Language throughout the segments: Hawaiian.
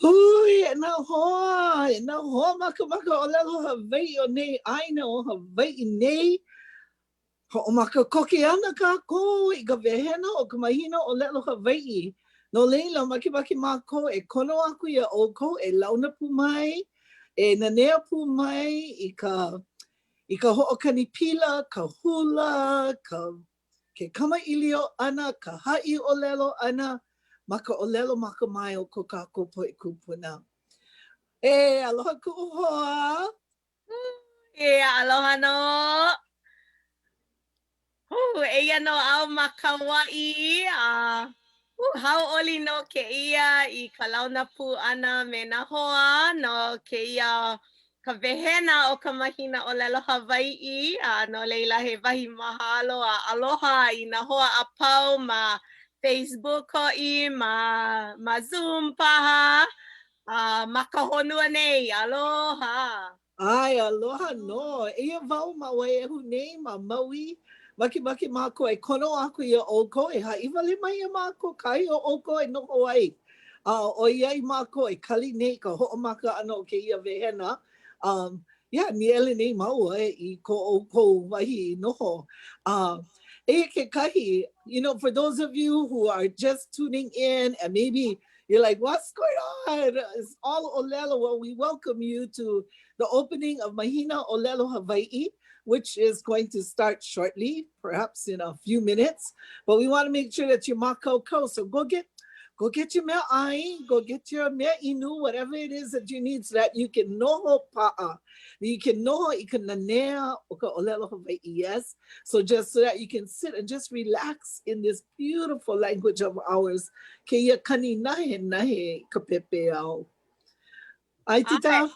Hui, e nā hoa, e nā hoa makamaka ʻōlelo Hawaiʻi o nei ʻāina o Hawaiʻi nei. Hoʻomaka koke ana kākou i ka wehena o ka mahina ʻōlelo Hawaiʻi. No laila, makemake mākou e kono aku iā ʻoukou e launa pū mai, e nanea pū mai i ka i ka hoʻokani pila, ka hula, ka ke kamaʻilio ʻana, ka haʻi ʻōlelo ʻana ma ka ʻōlelo makamae o ko kākou poʻe kūpuna. E aloha kuʻu hoa! E aloha nō! Hū, eia nō au ma Kauaʻi, a hū, hauʻoli nō kēia i ka launa pū ʻana me nā hoa no kēia ka wehena o ka mahina ʻōlelo Hawaiʻi, a no laila he wahi mahalo a aloha i nā hoa a pau ma Facebook hoʻi, ma ma Zoom paha, a ma ka honua nei. Aloha! ʻAe, aloha nō. Eia wau ma Waiehu nei, ma Maui. Makemake mākou e kono aku iā ʻoukou e haʻi wale mai iā mākou kahi o ʻoukou e noho ai. A ʻoiai mākou e kali nei i ka hoʻomaka ʻana o kēia wehena, um, yeah, nīele nei māua i ko ʻoukou wahi i noho. Uh, eia kekahi, you know, for those of you who are just tuning in and maybe you're like, what's going on? It's all ʻōlelo. Well, we welcome you to the opening of Mahina ʻŌlelo Hawaiʻi, which is going to start shortly, perhaps in a few minutes. But we want to make sure that you're mākaukau. So go get go get your mea ʻai, go get your mea inu, whatever it is that you need so that you can noho paʻa. You can noho i ka nanea o ka ʻōlelo Hawaiʻi, yes? So just so that you can sit and just relax in this beautiful language of ours, kēia kani nahenahe i ka pepeiao. ʻAe, Tita?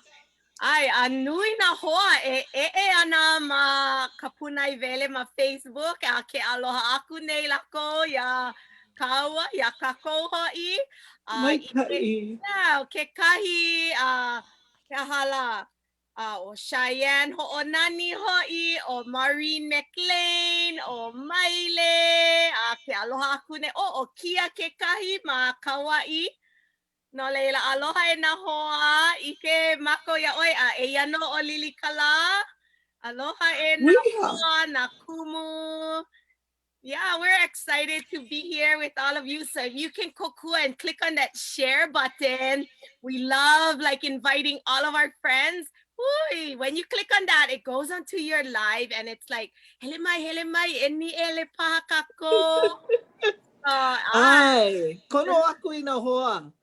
ʻAe, a nui nā hoa e eʻe ana ma ka pūnaewele ma Facebook, a ke aloha aku nei lākou iā kāua, iā kākou hoʻi. A Maikaʻi. Yeah, kekahi, a he aha lā, a ʻo Cheyenne Hoʻonani hoʻi, ʻo Maureen McLean, ʻo Maile, a ke aloha aku nei, oh, ʻo Kia kekahi ma Kauaʻi. No laila, aloha e nā hoa, ʻike mākou iā ʻoe, a eia nō ʻo Lilikalā. Aloha e nā hoa, nā kumu. Yeah, we're excited to be here with all of you. So if you can kokua and click on that share button, we love like inviting all of our friends. Hui, when you click on that, it goes onto your live and it's like, hele mai, hele mai, e nīele paha kākou. ʻAe, kono aku i nā hoa.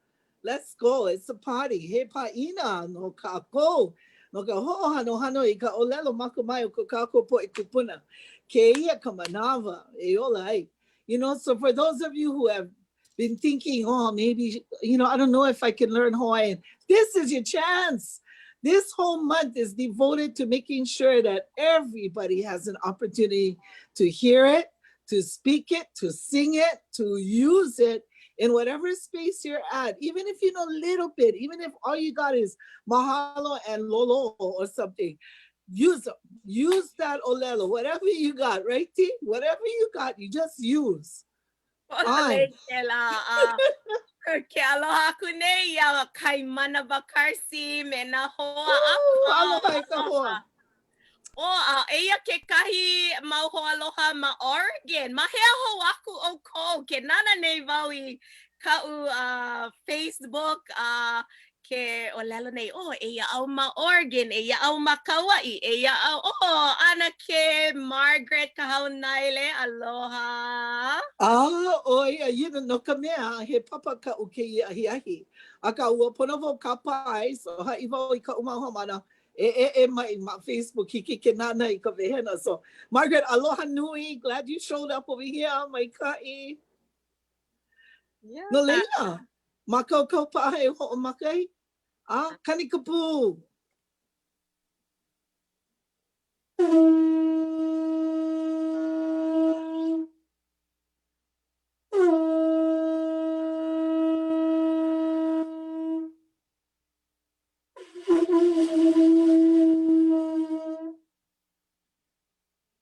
Let's go, it's a party. He pāʻina no kākou no ka hoʻohanohano i ka ʻōlelo makamae o ko kākou poʻe kūpuna. Kēia ka manawa e ola ai. You know, so for those of you who have been thinking, oh, maybe, you know, I don't know if I can learn Hawaiian, this is your chance. This whole month is devoted to making sure that everybody has an opportunity to hear it, to speak it, to sing it, to use it in whatever space you're at, even if you know a little bit, even if all you got is mahalo and lolo or something, use them. Use that olelo, whatever you got, right, T? Whatever you got, you just use. ʻAe. Ke aloha aku nei iā Kaimana Bacarsi me nā hoa a pau. Aloha e ka hoa. Oh, a eia kekahi mau hoaaloha ma Oregon. Ma hea hou aku ʻoukou? Ke nānā nei wau i kaʻu uh, Facebook a uh, ke ʻōlelo nei, oh, eia au ma Oregon, eia au ma Kauaʻi, eia au, oh, ʻAnakē Margaret Kahaunaele, aloha. A, ʻo ia, you know, no ka mea, he papa kaʻu kēia ahiahi. Akā, ua pono wau kāpae, so haʻi wau i kaʻu mau haumāna, e eʻe mai ma Facebook, hiki ke nānā i ka wehena. So, Margaret, aloha nui, glad you showed up over here, maikaʻi. Yeah. No laila, mākaukau paha e hoʻomaka ai? A, kani ka pū!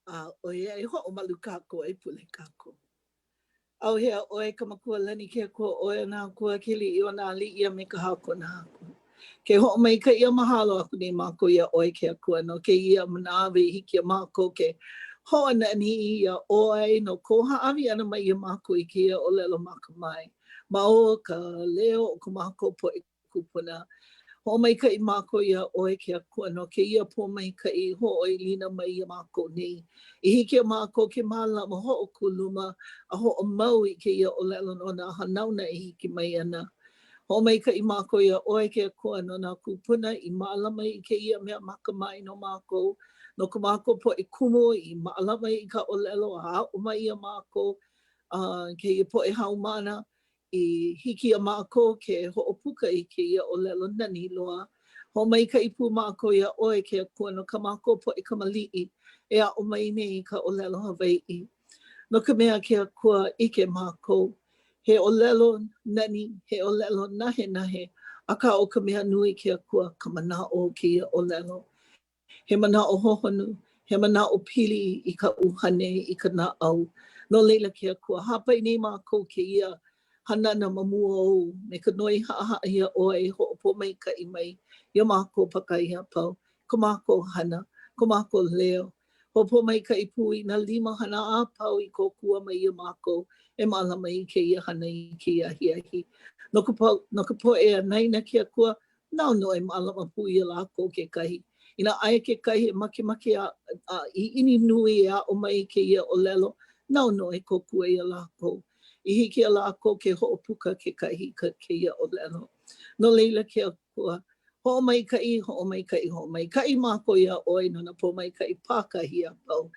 A ʻoiai hoʻomalu kākou e pule kākou. ʻAuhea ʻoe ka Makua lani ke Akua ʻoe o nā akua ke aliʻi o nā aliʻi a me ka Haku o nā haku. Ke hoʻomaikaʻi a mahalo aku nei mākou iā ʻoe ke Akua no kēia manawa i hiki iā mākou ke hoʻonani iā ʻoe no kou hāʻawi ʻana mai iā mākou i kēia ʻōlelo makamae ma o ka leo o ko mākou poʻe kūpuna. Hoʻomaikaʻi mākou iā ʻoe ke Akua no kēia pōmaikaʻi hoʻoilina mai iā mākou nei. I hiki iā mākou ke mālama, hoʻokuluma, a hoʻomau i kēia ʻōlelo no nā hanauna e hiki mai ana. Hoʻomaikaʻi mākou iā ʻoe ke Akua no nā kūpuna i mālama i kēia mea makamae no mākou, no ko mākou poʻe kumu i mālama i ka ʻōlelo a aʻo mai iā mākou, a kēia poʻe haumāna I hiki iā mākou ke hoʻopuka i kēia ʻōlelo nani loa. Hoʻomaikaʻi pū mākou iā ʻoe ke Akua no kā mākou poʻe kamaliʻi e aʻo mai nei i ka ʻōlelo Hawaiʻi. No ka mea ke Akua, ʻike mākou, he ʻōlelo nani, he ʻōlelo nahenahe, akā ʻo ka mea nui ke Akua ka manaʻo o kēia ʻōlelo. He manaʻo hohonu, he manaʻo pili i ka ʻuhane, i ka naʻau. No laila ke Akua, hāpai nei mākou kēia hanana ma mua ou me ka noi haʻahaʻa iā ʻoe e hoʻopōmaikaʻi mai iā mākou pākahi a pau, ko mākou hana, ko mākou leo. Hoʻopōmaikaʻi pū i nā lima hana a pau i kōkua mai iā mākou e mālama i kēia hana i kēia ahiahi. No ka, no ka poʻe anaina ke Akua, Nāu nō e mālama pū iā lākou kekahi. Inā aia kekahi e makemake a, a ʻiʻini nui e aʻo mai i kēia ʻōlelo, nāu nō e kōkua iā lākou. I hiki iā lākou ke hoʻopuka kekahi i ka kēia ʻōlelo. No laila ke Akua, hoʻomaikaʻi, hoʻomaikaʻi, hoʻomaikaʻi mākou iā ʻoe no nā pōmaikaʻi pākahi a pau.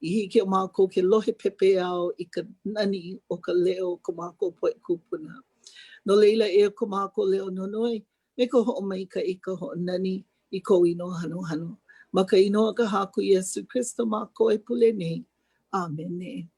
I hiki iā mākou ke lohe pepeiao i ka nani o ka leo o ko mākou poʻe kūpuna. No laila, eia ko mākou leo nonoi, me ka hoʻomaikaʻi ka hoʻonani i kou inoa hanohano. Ma ka inoa o ka Haku Iesū Kristo mākou e pule nei. ʻĀmene.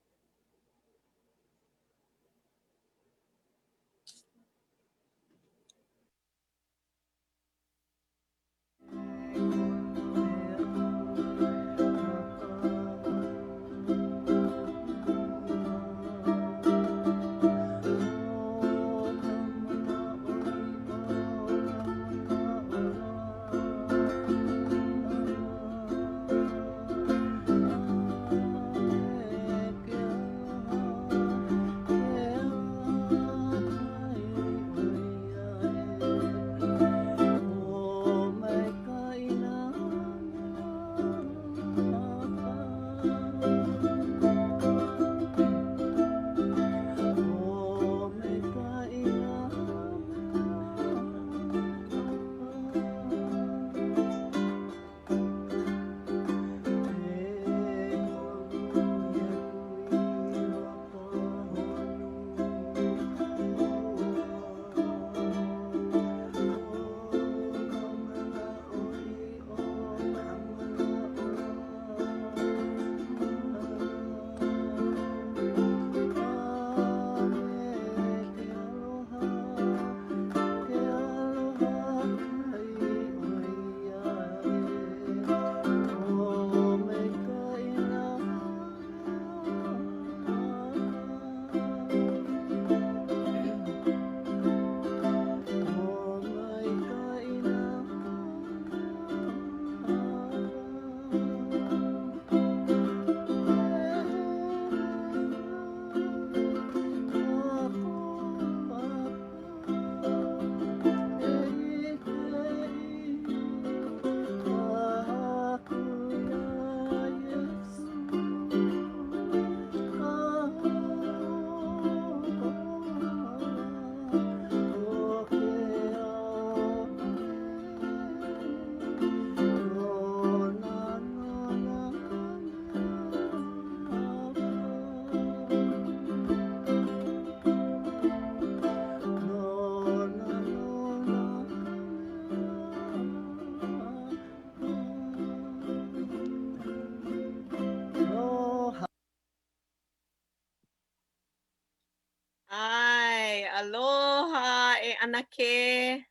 ʻAe, aloha e ʻAnakē.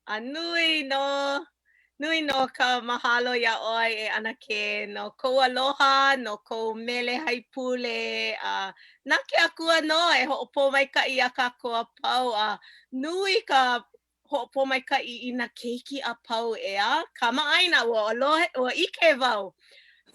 A nui nō. Nui nō ka mahalo iā ʻoe e ʻAnakē no kou aloha, no kou mele haipule, a na ke Akua nō e hoʻopōmaikaʻi iā kākou a pau, a nui ka hoʻopōmaikaʻi i nā keiki a pau, ʻeā? Kamaʻāina, ua lohe, ua ʻike wau.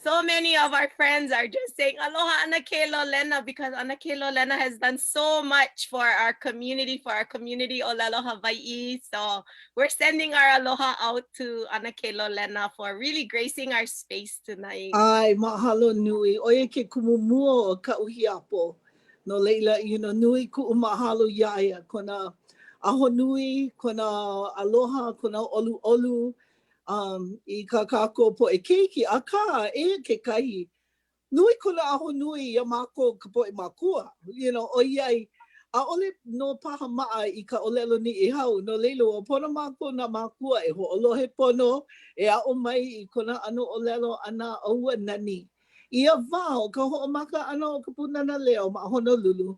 So many of our friends are just saying aloha ʻAnakē Lolena because ʻAnakē Lolena has done so much for our community, for our community ʻōlelo Hawaiʻi. So we're sending our aloha out to ʻAnakē Lolena for really gracing our space tonight. ʻAe, mahalo nui. ʻO ia ke kumu mua o kaʻu hiapo. No laila, you know, nui kuʻu mahalo iā ia, kona ahonui, kona aloha, kona ʻoluʻolu, um, i kā kākou poʻe keiki, akā, eia kekahi, nui kona ahonui iā mākou ka poʻe mākua, you know, ʻoiai, ʻaʻole nō paha maʻa i ka ʻōlelo Niʻihau, no laila, ua pono mākou nā mākua e hoʻolohe pono, e aʻo mai i kona ʻano ʻōlelo ʻana, a ua nani. I ia wā o ka hoʻomaka ʻana o ka Pūnana Leo ma Honolulu,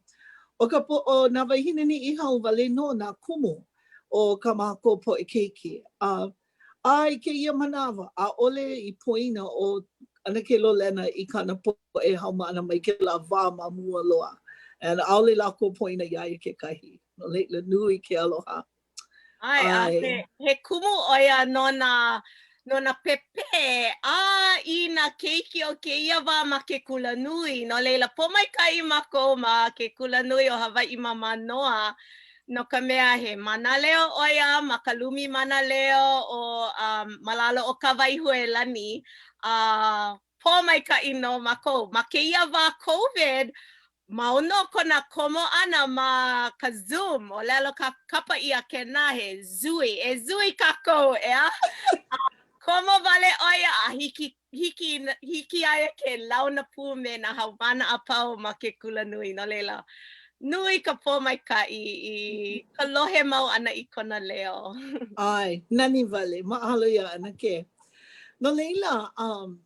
ʻo ka po, ʻo nā wāhine Niʻihau wale nō nā kumu o kā mākou poʻe keiki. A, a i kēia manawa, ʻaʻole i poina ʻo ʻAnakē Lolena i kāna poʻe haumāna mai kēlā wā ma mua loa. And ʻaʻole lākou poina iā ia kekahi. No laila, nui ke aloha. ʻAe, a he, he kumu ʻo ia no nā, no nā pēpē a i nā keiki o kēia wā ma ke kulanui. No laila, pōmaikaʻi mākou ma ke kulanui o Hawaiʻi ma Mānoa, no ka mea, he mānaleo ʻo ia ma ka lumi mānaleo o um, ma lalo o Kawaihuelani, a pōmaikaʻi nō mākou. Ma kēia wā COVID, mau nō kona komo ʻana ma ka Zoom, ʻōlelo ka kapa ʻia kēnā he Zui, e Zui kākou, ʻeā? A komo wale ʻo ia a hiki, hiki, hiki iā ia ke launa pū me nā haumāna a pau ma ke kulanui. No laila, nui ka pōmaikaʻi i ka lohe mau ʻana i kona leo. ʻAe, nani wale, mahalo iā ʻAnakē. No laila, um,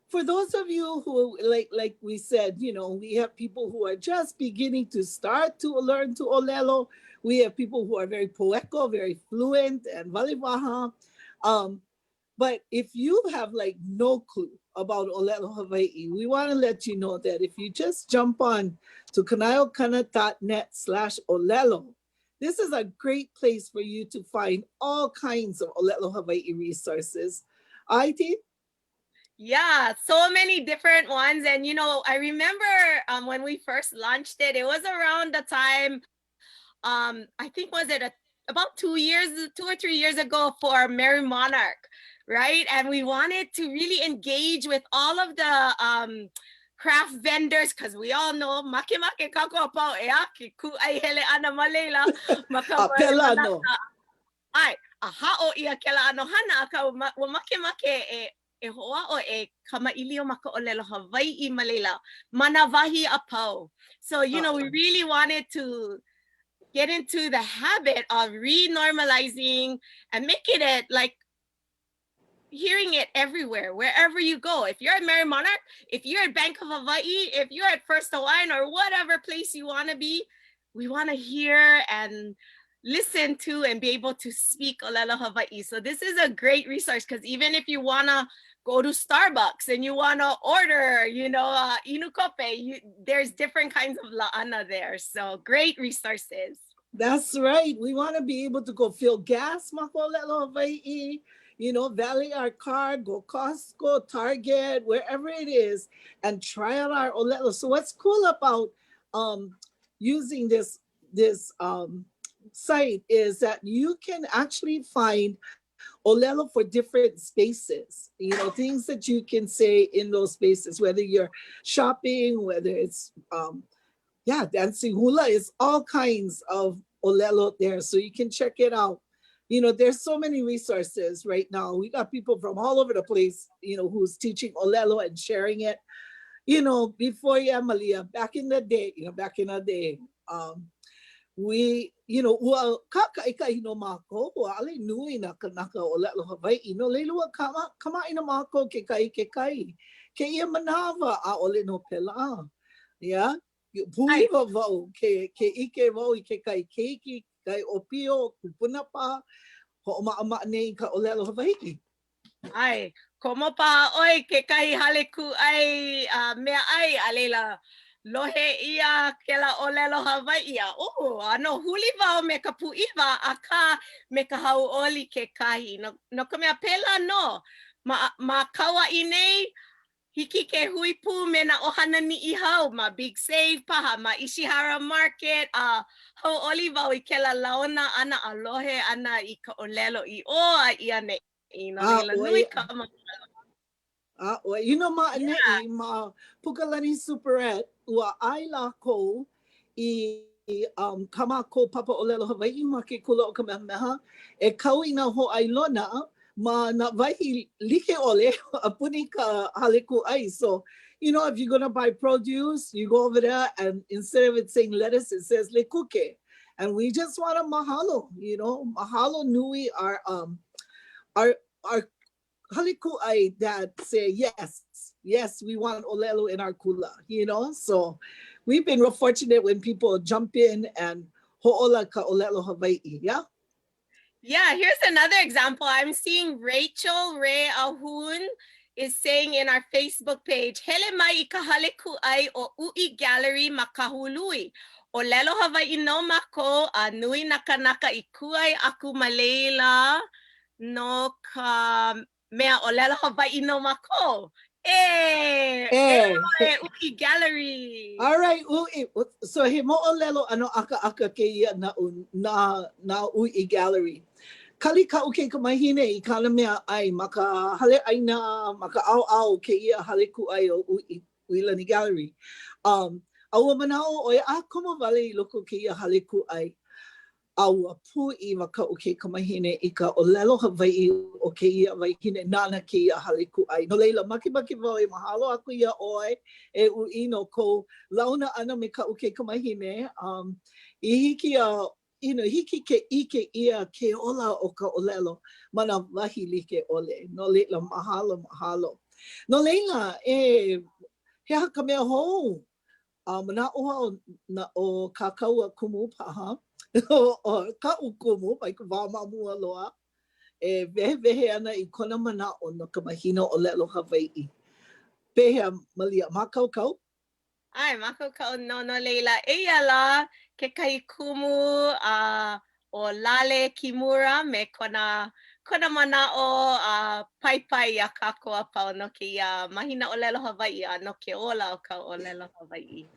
for those of you who, like, like we said, you know, we have people who are just beginning to start to learn to ʻōlelo. We have people who are very poeko, very fluent and walewaha. Um, but if you have like no clue about ʻōlelo Hawaiʻi, we want to let you know that if you just jump on to kanaeokana.net slash ʻōlelo, this is a great place for you to find all kinds of ʻōlelo Hawaiʻi resources. IT? Yeah, so many different ones. And, you know, I remember um, when we first launched it, it was around the time, um, I think, was it a, about two years, two or three years ago for Merrie Monarch, right? And we wanted to really engage with all of the um, craft vendors because we all know makemake kākou a pau ʻeā ke kūʻai hele ʻana ma laila ma ka A pēlā nō. ʻAe, a haʻo ʻia kēlā ʻano hana, akā ua makemake e e hoʻāʻo e kamaʻilio ma ka ʻōlelo Hawaiʻi ma laila, ma nā wahi a pau. So, you know, we really wanted to get into the habit of renormalizing and making it like hearing it everywhere, wherever you go. If you're at Merrie Monarch, if you're at Bank of Hawaii, if you're at First Hawaiian or whatever place you want to be, we want to hear and listen to and be able to speak ʻōlelo Hawaiʻi. So this is a great resource because even if you want to go to Starbucks and you want to order, you know, uh, inu kope, you, there's different kinds of la'ana there. So great resources. That's right. We want to be able to go fill gas ma ka ʻōlelo Hawaiʻi, you know, valet our car, go Costco, Target, wherever it is, and try out our ʻōlelo. So what's cool about um, using this this um, site is that you can actually find ʻōlelo for different spaces, you know, things that you can say in those spaces, whether you're shopping, whether it's, um, yeah, dancing hula, it's all kinds of ʻōlelo there. So you can check it out. You know, there's so many resources right now. We got people from all over the place, you know, who's teaching ʻōlelo and sharing it. You know, before yeah, Malia, back in the day, you know, back in the day, um, we, you know, ua kākaʻikahi nō mākou, ua ʻaʻole nui nā kanaka ʻōlelo Hawaiʻi, no laila ua kama, kamaʻāina mākou kekahi i kekahi. Kēia manawa, ʻaʻole nō pēlā. Yeah? Pūʻiwa wau ke, ke ʻike wau i kekahi keiki, kekahi ʻōpio, kupuna paha, hoʻomaʻamaʻa nei i ka ʻōlelo Hawaiʻi. ʻAe, komo paha ʻoe i kekahi hale kūʻai meaʻai, a laila, lohe ʻia kēlā ʻōlelo Hawaiʻi, a oh, ʻano huli wau me ka pūʻiwa, akā me ka hauʻoli kekahi. No, no ka mea, pēlā nō. Ma, ma Kauaʻi nei, Hiki ke hui pū me nā ʻohana Niʻihau ma Big Save paha, ma Ishihara Market, a hauʻoli wau i kēlā launa ʻana a lohe ʻana i ka ʻōlelo i ʻō a i ʻaneʻi, no laila nui ka mahalo. A ʻoe, you know, ma ʻaneʻi, ma Pukalani Superette, ua ʻae lākou i um, kā mākou papa ʻōlelo Hawaiʻi ma ke kula o Kamehameha e kau i nā hōʻailona ma nā wahi like ʻole a puni ka hale kūʻai. So, you know, if you're gonna buy produce, you go over there and instead of it saying lettuce, it says lekuke. And we just wanna mahalo, you know, mahalo nui our, um, our, our hale kūʻai that say, yes, yes, we want ʻōlelo in our kula, you know? So we've been real fortunate when people jump in and hoʻola ka ʻōlelo Hawaiʻi, yeah? Yeah, here's another example. I'm seeing Rachel Ray Ahun is saying in our Facebook page, Hele mai i ka hale kūʻai o Uʻi Gallery ma Kahului. ʻŌlelo Hawaiʻi nō mākou a nui nā kānaka i kūʻai aku ma laila No ka mea ʻōlelo Hawaiʻi nō mākou. E! E! E Uʻi Gallery! All right, Uʻi. So he moʻolelo ʻano ʻakaʻaka kēia naʻu na, na Uʻi Gallery. Kali kaʻu kaikamahine i kāna mea ʻai ma ka hale ʻaina, ma ka ʻaoʻao o kēia hale kūʻai o Uʻi, Uʻilani Gallery. Um, a ua manaʻo ʻo ia, a komo wale i loko o kēia hale kūʻai. A ua pūʻiwa kaʻu kaikamahine i ka ʻōlelo Hawaiʻi o kēia wahine nāna kēia hale kūʻai. No laila, makemake wau e mahalo aku iā ʻoe e Uʻi no kou launa ʻana me kaʻu kaikamahine. Um, i hiki a, you know, hiki ke ʻike ʻia ke ola o ka ʻōlelo ma nā wahi like ʻole. No laila, mahalo, mahalo. No laila, e, he aha ka mea hou? A manaʻo au na ʻo kā kāua kumu paha, ʻo kaʻu kumu mai ka wā ma mua loa, e wehewehe ana i kona manaʻo no ka mahina ʻōlelo Hawaiʻi. Pehea, Malia, mākaukau? ʻAe, mākaukau nō, no laila, eia lā kekahi kumu a ʻo Lale Kimura me kona kona manaʻo a paipai iā kākou a pau no kēia mahina ʻōlelo Hawaiʻi a no ke ola o ka ʻōlelo Hawaiʻi.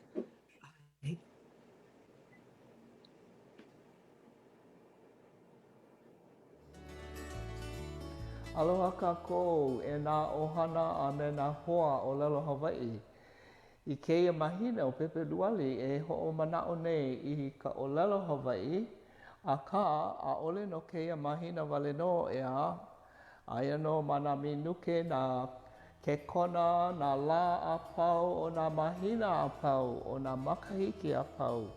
Aloha kākou e nā ʻohana a me nā hoa ʻōlelo Hawaiʻi. I kēia mahina ʻo Pepeluali e hoʻomanaʻo nei i ka ʻōlelo Hawaiʻi, akā ʻaʻole no kēia mahina wale nō, ʻeā. Aia nō ma nā minuke, nā kekona, nā lā a pau o nā mahina a pau o nā makahiki a pau,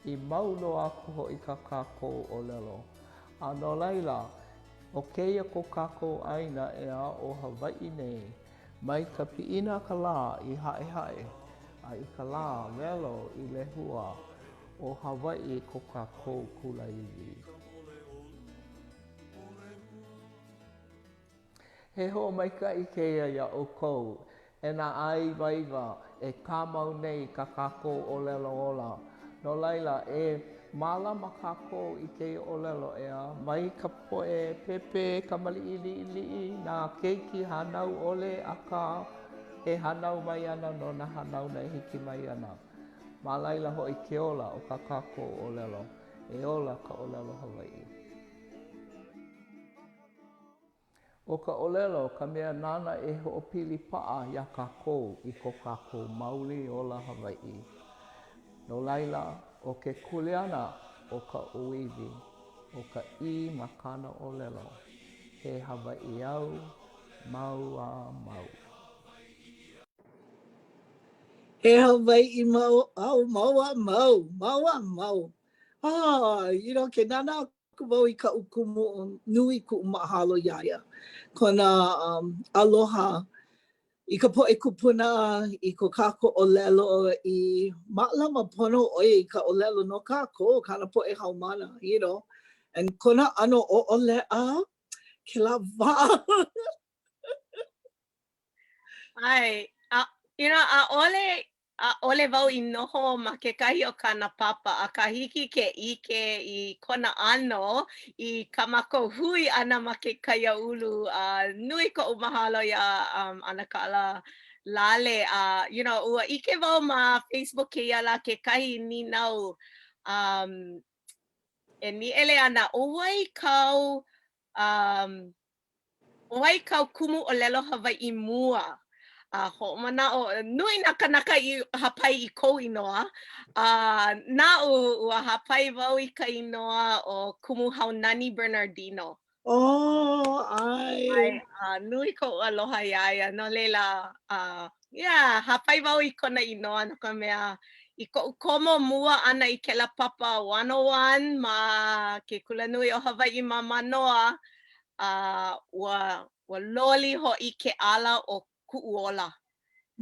i mau loa aku hoʻi kā kākou ʻōlelo. A no laila, ʻo kēia ko kākou ʻāina, ʻeā, ʻo Hawaiʻi nei, Mai ka piʻina a ka lā i Haʻehaʻe a i ka lā welo i Lehua, ʻo Hawaiʻi ko kākou kulāiwi. He hoʻomaikaʻi kēia iā ʻoukou e nā āiwaiwa e kāmau nei i kā kākou ʻōlelo ola. No laila, e mālama kākou i kēia ʻōlelo, ʻeā, mai ka poʻe pēpē kamaliʻi liʻiliʻi, nā keiki hānau ʻole, akā, e hānau mai ana no nā hanauna e hiki mai ana. Ma laila hoʻi ke ola o kā kākou ʻōlelo. E ola ka ʻōlelo Hawaiʻi. ʻO ka ʻōlelo ka mea nāna e hoʻopili paʻa iā kākou i ko kākou mauli ola Hawaiʻi. No laila, ʻo ke kuleana o ka ʻōiwi, ʻo ka ʻī ma kāna ʻōlelo, he Hawaiʻi au, mau a mau. He Hawaiʻi mau au, mau a mau, mau a mau. Ah, you know, ke nānā aku wau i kaʻu kumu, nui kuʻu mahalo iā ia. Kona um, aloha i ka poʻe kūpuna, i ko kākou ʻōlelo, i mālama pono ʻo ia i ka ʻōlelo no kākou, kāna poʻe haumāna, you know. And kona ʻano ʻoʻoleʻa, kēlā wā. ʻAe, a, you know, ʻaʻole, ʻaʻole wau i noho ma kekahi o kāna papa, akā hiki ke ʻike i kona ʻano i kā mākou hui ʻana ma ke kaiāulu. A nui koʻu mahalo iā um, ʻAnakala Lale. A, you know, ua ʻike wau ma Facebook kēia lā kekahi nīnau um, e nīele ana, ʻo wai kāu um, ʻO wai kāu kumu ʻōlelo Hawaiʻi mua? A hoʻomanaʻo, nui nā kānaka i hāpai i kou inoa. A naʻu, ua hāpai wau i ka inoa ʻo Kumu Haunani Bernardino. Oh, ʻae. ʻAe, a nui koʻu aloha iā ia. No laila, uh, yeah, hāpai wau i kona inoa no ka mea, i koʻu komo mua ʻana i kēlā papa 101 ma ke Kulanui o Hawaiʻi ma Mānoa, a ua, ua loli hoʻi ke ala o kuʻu ola.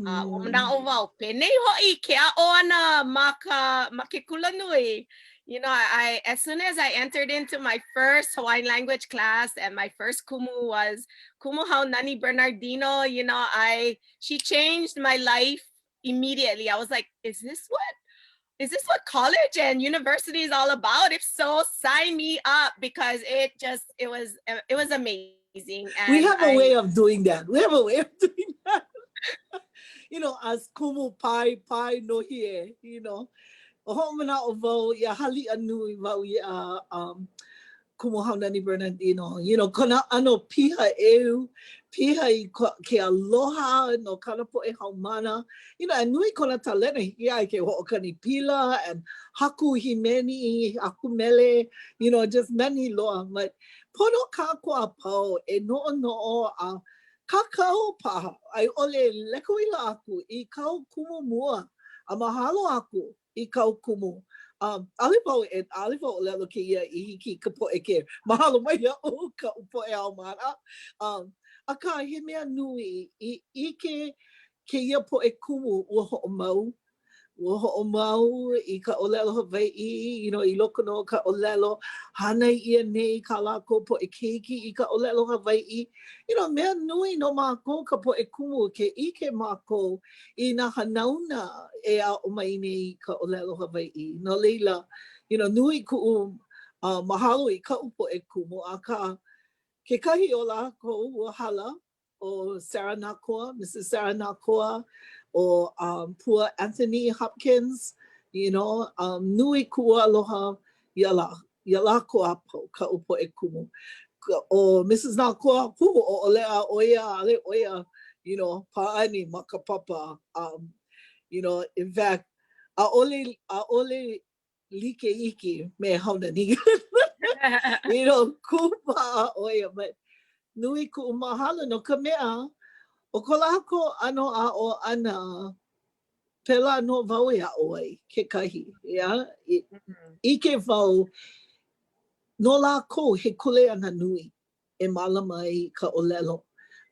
A ua manaʻo wau, penei hoʻi ke aʻo ʻana ma ka, ma ke kulanui. You know, I, as soon as I entered into my first Hawaiian language class and my first kumu was Kumu Haunani Bernardino, you know, I, she changed my life immediately. I was like, is this what is this what college and university is all about? If so, sign me up because it just it was it was amazing. And we have a I, way of doing that. We have a way of doing that. you know, as kumu pai pai no hie, you know. Hoʻomanaʻo wau ia haliʻa nui wau iā um, Kumu Haunani Bernardino, you know, kona ʻano piha ʻeu, piha i ke aloha no kāna poʻe haumāna, you know, and nui kona talena, hiki iā ia ke hoʻokani pila and haku hīmeni, haku mele, you know, just nani loa. But pono kākou a pau e noʻonoʻo a kākau paha, a i ʻole leka uila aku i kāu kumu mua a mahalo aku i kāu kumu. Um, ʻaʻole wau e, ʻaʻole wau ʻōlelo kēia i hiki i ka poʻe ke mahalo mai iaʻu, kaʻu poʻe haumāna. Um, akā, he mea nui i ʻike kēia poʻe kumu ua hoʻomau, ua hoʻomau i ka ʻōlelo Hawaiʻi, you know, i loko nō o ka ʻōlelo, hānai ʻia nei kā lākou poʻe keiki i ka ʻōlelo Hawaiʻi. You know, mea nui no mākou ka poʻe kumu ke ʻike mākou i nā hanauna e aʻo mai nei i ka ʻōlelo Hawaiʻi. No laila, you know, nui kuʻu uh, mahalo i kaʻu poʻe kumu, akā, kekahi o lākou ua hala, ʻo Sarah Nakoa, Mrs. Sarah Nakoa, ʻo um, Pua Anthony Hopkins, you know, um, nui kuʻu aloha iā lā, iā lākou a pau, kaʻu poʻe kumu. ʻO Mrs. Nakoa, hū, ʻoʻoleʻa ʻo ia, ʻaʻole ʻo ia, you know, pāʻani ma ka papa. Um, you know, in fact, ʻaʻole, ʻaʻole like iki me Haunani. you know, kūpaʻa ʻo ia, but nui kuʻu mahalo no ka mea, ʻo ko lākou ʻano aʻo ʻana, pēlā nō wau e aʻo ai kekahi, yeah? ʻIke wau, no lākou he kuleana nui e mālama ai i ka ʻōlelo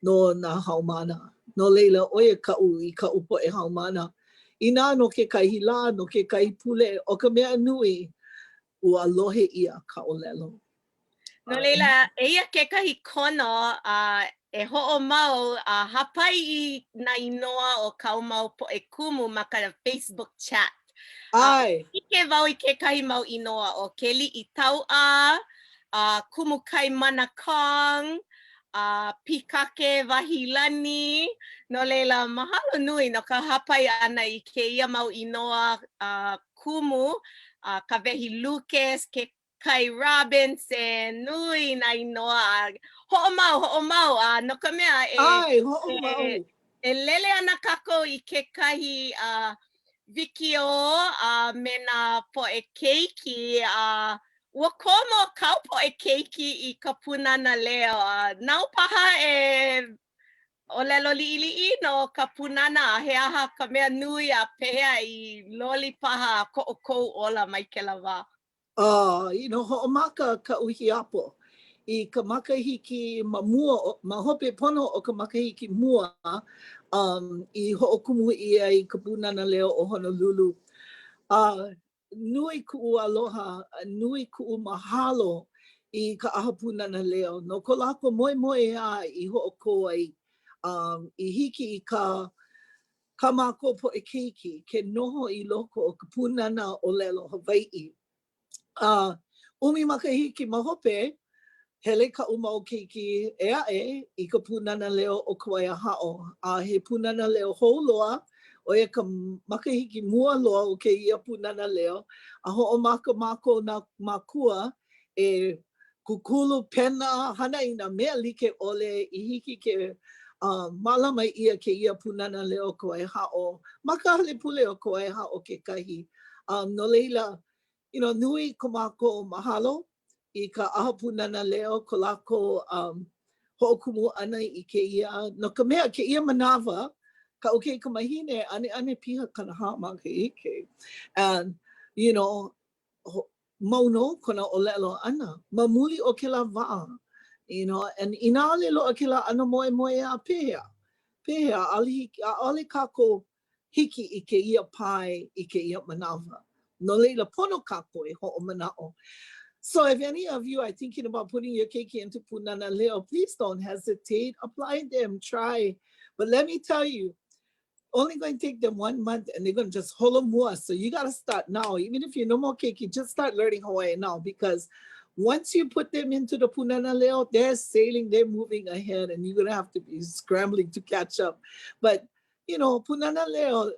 no nā haumāna. No laila, ʻo ia kaʻu i kaʻu poʻe haumāna. Inā no kekahi lā, no kekahi pule, ʻo ka mea nui, ua lohe ʻia ka ʻōlelo. No laila, eia kekahi kono a e hoʻomau a hāpai i nā inoa o kāu mau poʻe kumu ma ka Facebook chat. ʻAe. ʻIke wau i kekahi mau inoa ʻo Keliʻi Tauʻa, a Kumu Kaimana Kong, a Pikake Wahilani. No laila, mahalo nui no ka hāpai ʻana i kēia mau inoa a kumu, a Kawehi Lucas, ke Kai Robinson, nui nā inoa a hoʻomau, hoʻomau, a no ka mea e, ʻAe, hoʻomau. e, e lele ana kākou i kekahi uh, wikiō a me nā poʻe keiki a ua komo kāu poʻe keiki i ka Pūnana Leo a nāu paha e ʻōlelo liʻiliʻi no ka pūnana a he aha ka mea nui a pehea i loli paha ko ʻoukou ola mai kēlā wā? Uh, you know, hoʻomaka kaʻu hiapo i ka makahiki ma mua, ma hope pono o ka makahiki mua um, i hoʻokumu ʻia ai ka Pūnana Leo o Honolulu. Uh, nui kuʻu aloha, nui kuʻu mahalo i ka ʻAha Pūnana Leo no ko lākou moemoeā i hoʻokō ai. Um, i hiki i ka kā mākou poʻe keiki ke noho i loko o ka pūnana ʻōlelo Hawaiʻi. A ʻumi makahiki ma hope, hele kaʻu mau keiki ʻē aʻe i ka Pūnana Leo o Kawaiahaʻo, a he pūnana leo hou loa, ʻo ia ka makahiki mua loa o kēia pūnana leo, a hoʻomaka mākou nā mākua e kūkulu, pena, hana i nā mea like ʻole i hiki ke uh, mālama ʻia kēia Pūnana Leo o Kawaiahaʻo ma ka hale pule o Kawaiahaʻo kekahi. Um, no laila, you know, nui ko mākou mahalo i ka ʻAha Pūnana Leo, ko lākou um, hoʻokumu ʻana i kēia, no ka mea, kēia manawa, kaʻu kaikamahine, ʻaneʻane piha 40 makahiki. And, you know, mau nō kona ʻōlelo ʻana ma muli o kēlā wā, you know, and inā ʻaʻole loaʻa kēlā ʻano moemoeā, pehea? Pehea, ʻaʻole hiki, ʻaʻole kākou hiki i kēia pae i kēia manawa. No laila, pono kākou e hoʻomanaʻo. So if any of you are thinking about putting your keiki into Pūnana Leo, please don't hesitate. Apply them, try. But let me tell you, only going to take them one month and they're going to just holomua. So you got to start now. Even if you're no more keiki, just start learning Hawaiian now because once you put them into the Punana Leo, they're sailing, they're moving ahead, and you're going to have to be scrambling to catch up. But, you know, Punana Leo,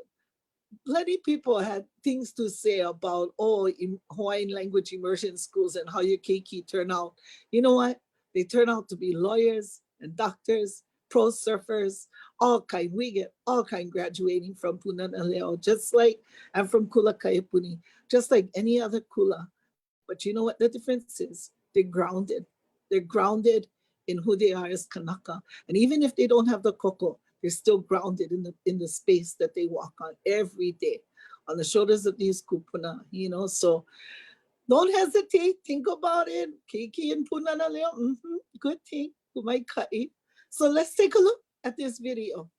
plenty people had things to say about, oh, Hawaiian language immersion schools and how your keiki turn out. You know what? They turn out to be lawyers and doctors, pro surfers, all kind. We get all kind graduating from Punana Leo, just like, and from Kula Kaiapuni, just like any other kula. But you know what the difference is? They're grounded. They're grounded in who they are as Kanaka. And even if they don't have the koko, they're still grounded in the in the space that they walk on every day, on the shoulders of these kupuna, you know. So don't hesitate, think about it. Keiki and Punana Leo, mm-hmm, good thing. Maika'i. So let's take a look at this video.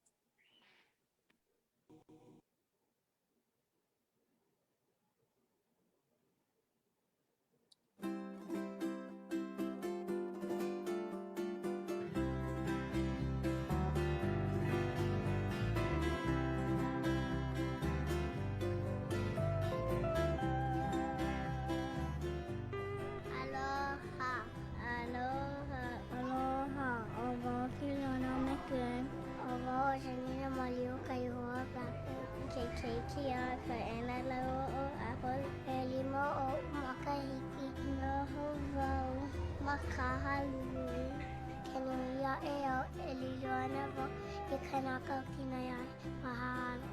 Aloha. Aloha. Aloha. ʻO wau Kilona McGoon. ʻO wau ʻo Janina Maliukaihoa Blackburn. Ke keiki a Kaʻena lāua ʻo Apple. ʻElima oʻu makahiki. Noho wau ma Kahaluu. Ke nui aʻe au e lilo ana wau i kanaka kinai ahi. Mahalo.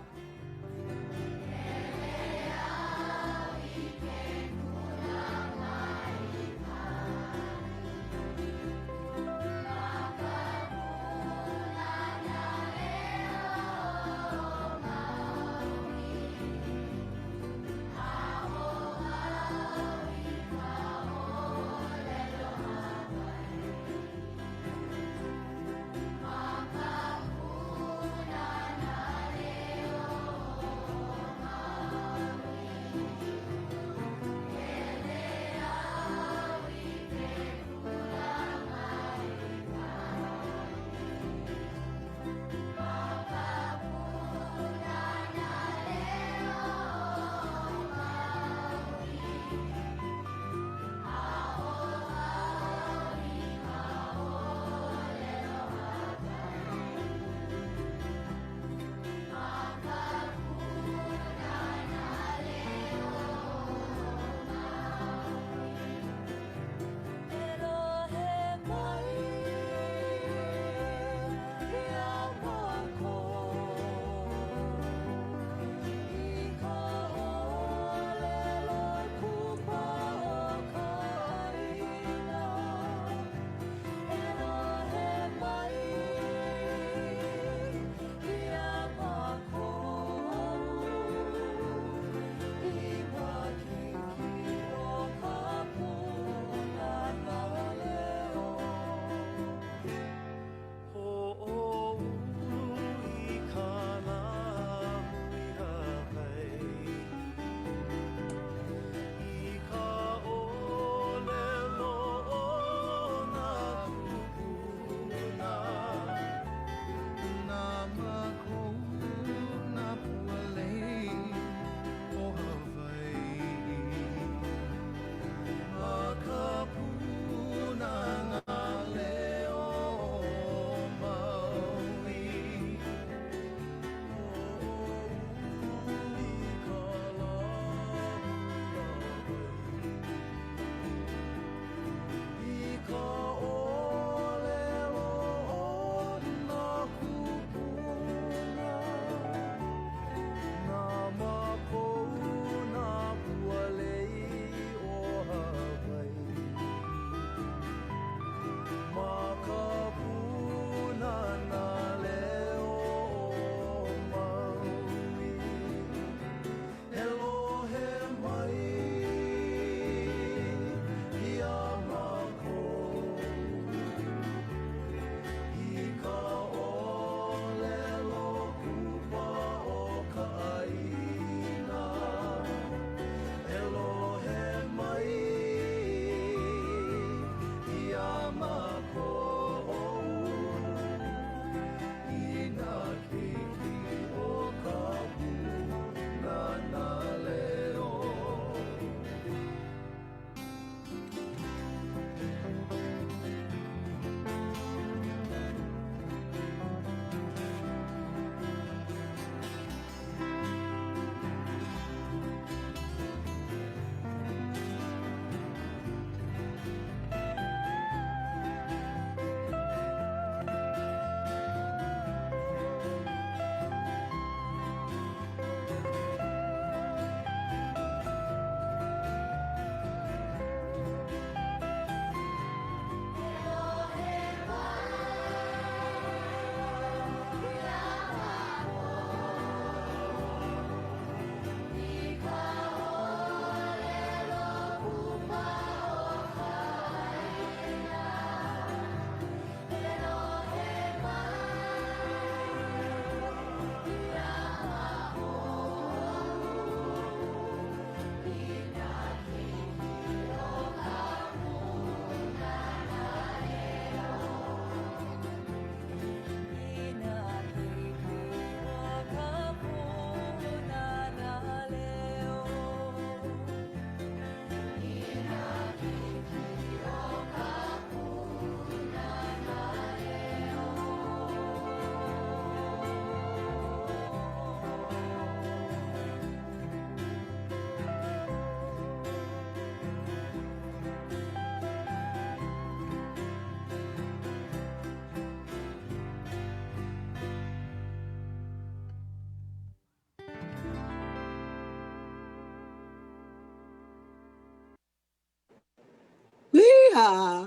Yeah.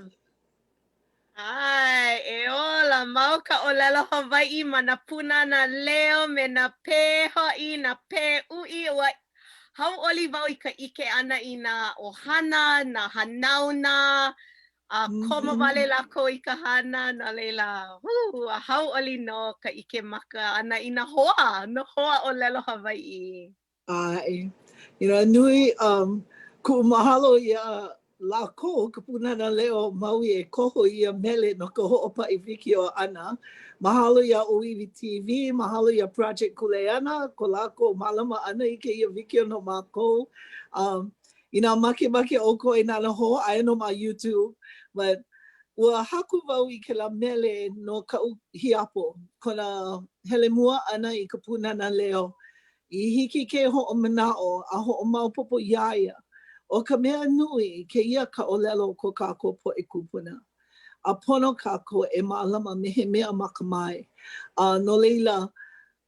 ʻAe, e ola mau ka ʻōlelo Hawaiʻi ma nā Pūnana Leo me nā pē hoʻi, nā pē uʻi. Ua hauʻoli wau i ka ʻike ʻana i nā ʻohana, nā hanauna, a komo wale lākou i ka hana, no laila, hū, ua hauʻoli nō ka ʻike maka ʻana i nā hoa, nā hoa ʻōlelo Hawaiʻi. ʻAe. You know, nui um, kuʻu mahalo iā lākou, ka Pūnana Leo o Maui e koho i ia mele no ka hoʻopaʻi wikiō ʻana. Mahalo iā ʻŌiwi TV, mahalo iā Project Kuleana, ko lākou mālama ʻana i kēia wikiō no mākou. Um, inā makemake ʻoukou e nānā hou, aia nō ma YouTube. But ua haku wau i kēlā mele no kaʻu hiapo, kona hele mua ʻana i ka Pūnana Leo. I hiki ke hoʻomanaʻo a hoʻomaopopo iā ia, ʻo ka mea nui, kēia ka ʻōlelo o ko kākou poʻe kūpuna. A pono kākou e mālama me he mea makamae. A no laila,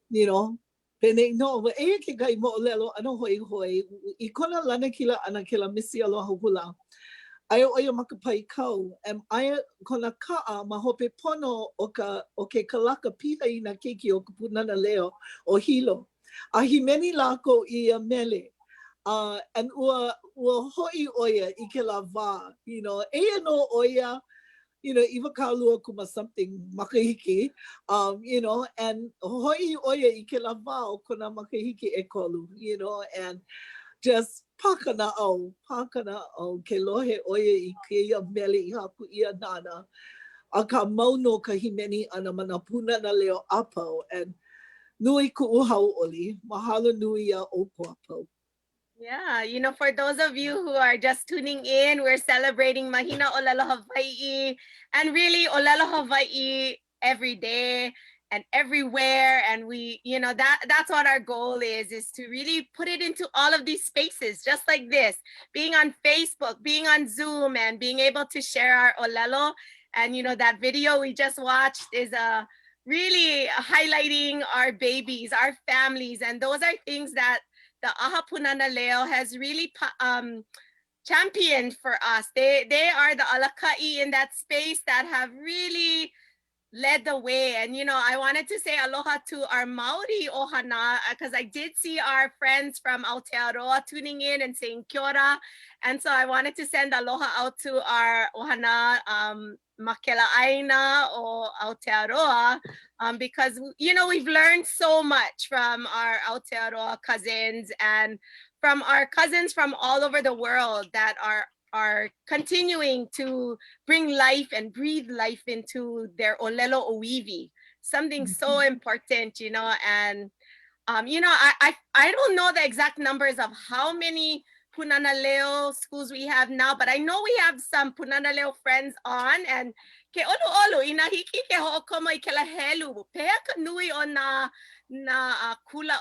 you know, penei nō, eia kekahi moʻolelo ʻano hoihoi, i kona lanakila ʻana kēlā Missy Aloha Hula, aia ʻo ia ma ka paikau, and aia kona kaʻa ma hope pono o ka o ke kalaka piha i nā keiki o ka Pūnana Leo o Hilo. A hīmeni lākou i ia mele. Uh, and ua, ua hoʻi ʻo ia i kēlā wā, you know, eia nō ʻo ia, you know, 20 kuma something makahiki, um, you know, and hoʻi ʻo ia i kēlā wā o kona makahiki ʻekolu, you know, and just pā ka naʻau, pā ka naʻau ke lohe ʻo ia i kēia mele i haku ʻia nāna. Akā mau nō ka hīmeni ʻana ma nā Pūnana Leo a pau, and nui kuʻu hauʻoli. Mahalo nui iā ʻoukou a pau. Yeah, you know, for those of you who are just tuning in, we're celebrating Mahina Olelo Hawaii and really Olelo Hawaii every day and everywhere. And we, you know, that that's what our goal is, is to really put it into all of these spaces, just like this, being on Facebook, being on Zoom, and being able to share our Olelo. And, you know, that video we just watched is a really highlighting our babies, our families. And those are things that the ʻAha Pūnana Leo has really championed for us. They, they are the alaka'i in that space that have really led the way. And, you know, I wanted to say aloha to our Maori ohana, because I did see our friends from Aotearoa tuning in and saying kia ora. And so I wanted to send aloha out to our ohana ma kēlā ʻāina o Aotearoa, um, because, you know, we've learned so much from our Aotearoa cousins and from our cousins from all over the world that are are continuing to bring life and breathe life into their ʻōlelo ʻŌiwi, something so mm-hmm. important, you know, and um, you know, I, I I don't know the exact numbers of how many Pūnana Leo schools we have now, but I know we have some Pūnana Leo friends on, and ke ʻoluʻolu, inā hiki ke hoʻokomo i kēlā helu, pehea ka nui o nā, nā uh, kula,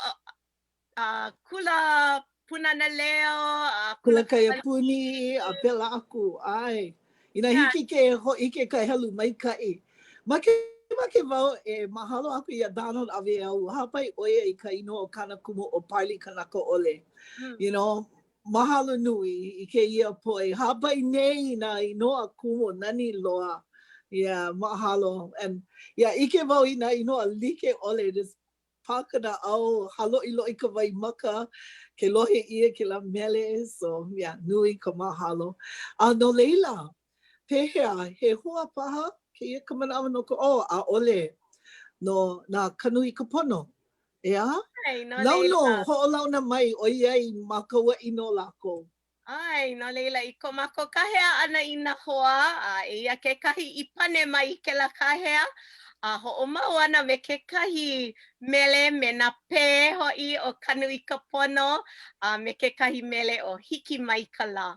uh, kula Pūnana Leo, uh, kula kaiapuni, a pēlā aku, ʻae. Inā hiki ke hōʻike ka helu maikaʻi. Makemake wau e mahalo aku iā Donald Aweau, hāpai ʻo ia i ka inoa o kāna kumu ʻo Parley Kanakaʻole. Mm. You know, mahalo nui i kēia poʻe. Hāpai nei i nā inoa kumu nani loa. Yeah, mahalo. And yeah, ʻike wau i nā inoa like ʻole, just pā ka naʻau, hāloʻiloʻi ka waimaka, ke lohe ʻia kēlā mele, so yeah, nui ka mahalo. A no laila, pehea, he hoa paha kēia ka manawa no ka, oh, ʻaʻole, no nā Kanu i ka Pono, ʻeā? ʻAe, no Nāu laila. nō, hoʻolauna mai ʻoiai ma Kauaʻi nō lākou. ʻAe, no laila, i ko mākou kāhea ʻana i nā hoa, a eia kekahi i pane mai i kēlā kāhea, a hoʻomau ana me kekahi mele me nā pē hoʻi o Kanu i ka Pono, a me kekahi mele ʻo Hiki Mai Ka Lā.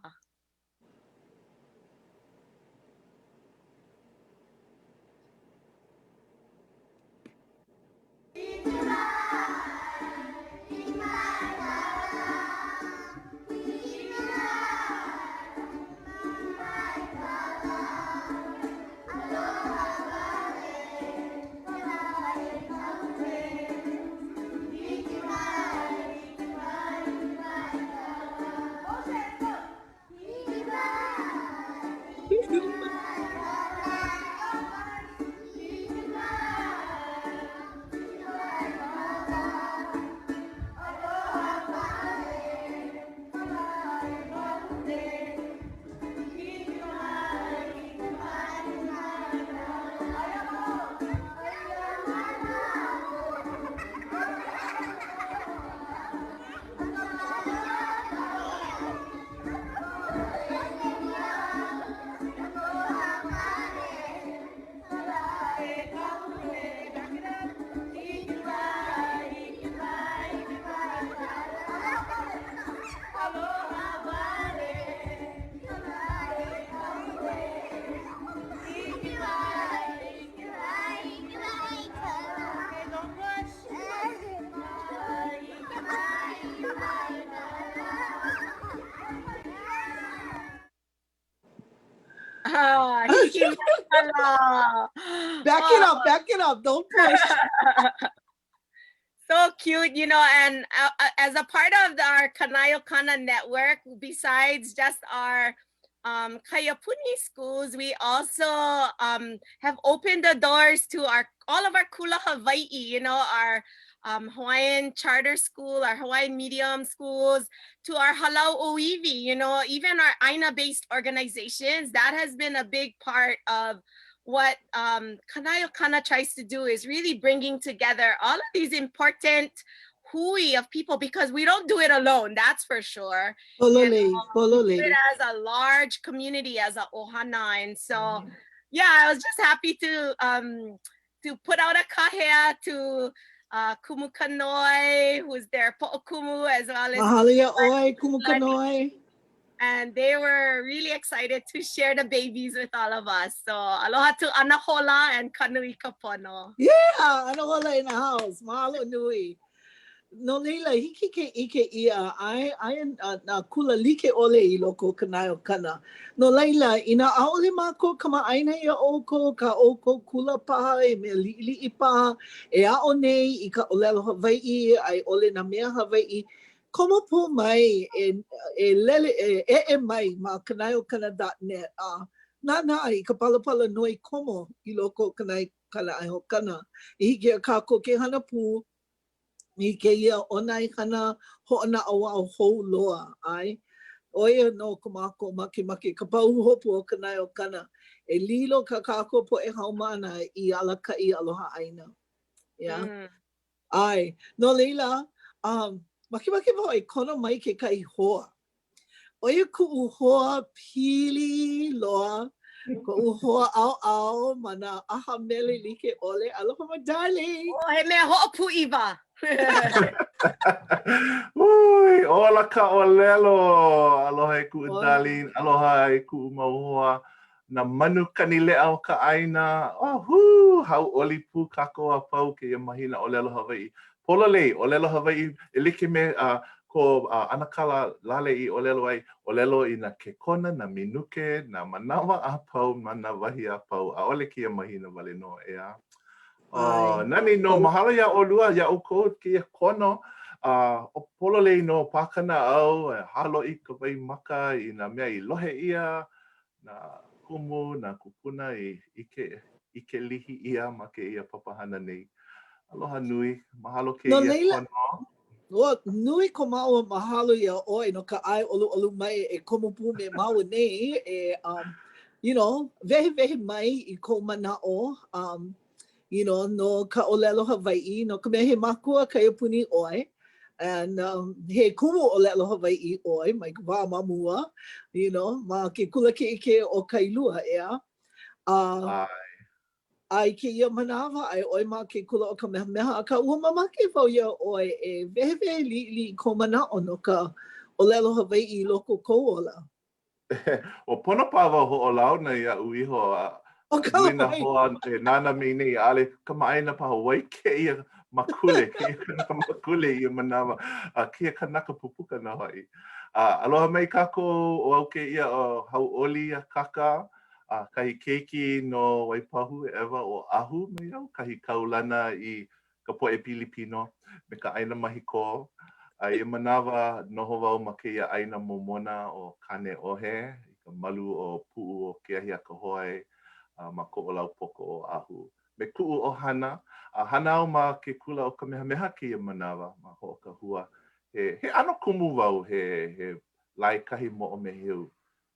Ah, hiki maila. Back it up, back it up. Don't push. So cute, you know, and uh, uh, as a part of our Kanaeokana network, besides just our um, Kaiapuni schools, we also um, have opened the doors to our all of our Kula Hawaii, you know, our um, Hawaiian charter school, our Hawaiian medium schools, to our Halau Oiwi, you know, even our Aina-based organizations. That has been a big part of what um, Kanaeokana tries to do is really bringing together all of these important hui of people because we don't do it alone, that's for sure. Pololei, pololei. Do it as a large community, as a ohana. And so, mm-hmm. yeah, I was just happy to um, to put out a kahea to uh, Kumu Kanoi, who's their po'okumu, as well as Mahalo iā ʻoe, Kumu Kanoi. And they were really excited to share the babies with all of us. So aloha to Anahola and Kanui Kapono. Yeah, Anahola in the house. Mahalo nui. No laila, hiki ke ʻike ʻia, ʻae, aia nā kula like ʻole i loko o Kanaeokana. No laila, inā ʻaʻole mākou kamaʻāina iā ʻoukou, kā ʻoukou kula paha, he mea liʻiliʻi paha, e aʻo nei i ka ʻōlelo Hawaiʻi a i ʻole nā mea Hawaiʻi, komo pū mai e, e lele, e eʻe mai ma kanaeokana dot net a nānā i ka palapala noi komo i loko o Kanaeokana i hiki iā kākou ke hana pū i kēia ʻōnaehana hoʻonaʻauao hou loa, ʻae? ʻO ia nō ko mākou makemake, ka pahuhopu o Kanaeokana, e lilo kā kākou poʻe haumāna i alakaʻi aloha ʻāina. Yeah. Mm. ʻAe. No laila, um, makemake wau e kono mai kekahi hoa. ʻO ia kuʻu hoa pili loa, koʻu hoa ʻaoʻao ma nā ʻaha mele like ʻole. Aloha mai, darling! Oh, he mea hoʻopūʻiwa. Ui, ola ka ʻōlelo! Aloha e kuʻu darling, aloha e kuʻu mau hoa, nā manu kani leʻa o ka ʻāina. Oh, hū! Hauʻoli pū kākou a pau kēia mahina ʻōlelo Hawaiʻi. Pololei, ʻōlelo Hawaiʻi e like me ko ʻAnakala Lale i ʻōlelo ai, ʻōlelo i nā kekona, nā minuke, nā manawa a pau ma nā wahi a pau, ʻaʻole kēia mahina wale nō, ʻeā. Oh, nani nō, mahalo iā ʻolua, iā ʻoukou kēia kono, a ʻo pololei nō, pā ka naʻau, hāloʻi ka waimaka i nā mea i lohe ʻia, nā kumu, nā kūpuna i ʻike, ʻike lihi ʻia ma kēia papahana nei. Aloha nui, mahalo No kēia laila, kono. ua nui ko māua mahalo iā ʻoe no ka ʻae ʻoluʻolu mai e komo pū me māua nei e um, you know, wehewehe mai i kou manaʻo um, you know, no ka ʻōlelo Hawaiʻi, no ka mea he makua kaiapuni ʻoe, and um, he kumu ʻōlelo Hawaiʻi ʻoe mai ka wā ma mua, you know, ma ke kula kiʻekiʻe o Kailua, ʻeā? A, a i kēia manawa, aia ʻoe ma ke kula o Kamehameha, akā ua mamake wau iā ʻoe e wehewehe liʻiliʻi i kou manaʻo no ka ʻōlelo Hawaiʻi i loko o kou ola. Ua pono paha wau hoʻolauna iaʻu iho a nui nā hoa e nānā mai nei, ʻaʻole kamaʻāina paha wai kēia makule, kēia kanaka makule i ia manawa, a kēia kanaka pupuka nō hoʻi. A aloha mai kākou, ʻo au kēia ʻo Hauʻoli Akaka, a kahi keiki no Waipahu, ʻEwa, Oʻahu mai au, kahi kaulana i ka poʻe Pilipino me ka ʻāina mahikō. A ia manawa, noho wau ma kēia ʻāina momona ʻo Kāneʻohe, i ka malu o Puʻu o Keahiakahoe ma Koʻolaupoko, Oʻahu. Me kuʻu ʻohana, a hana au ma ke kula ʻo Kamehameha kēia manawa ma Hoʻokahua. He, he ʻano kumu wau, he, he laekahi moʻomeheu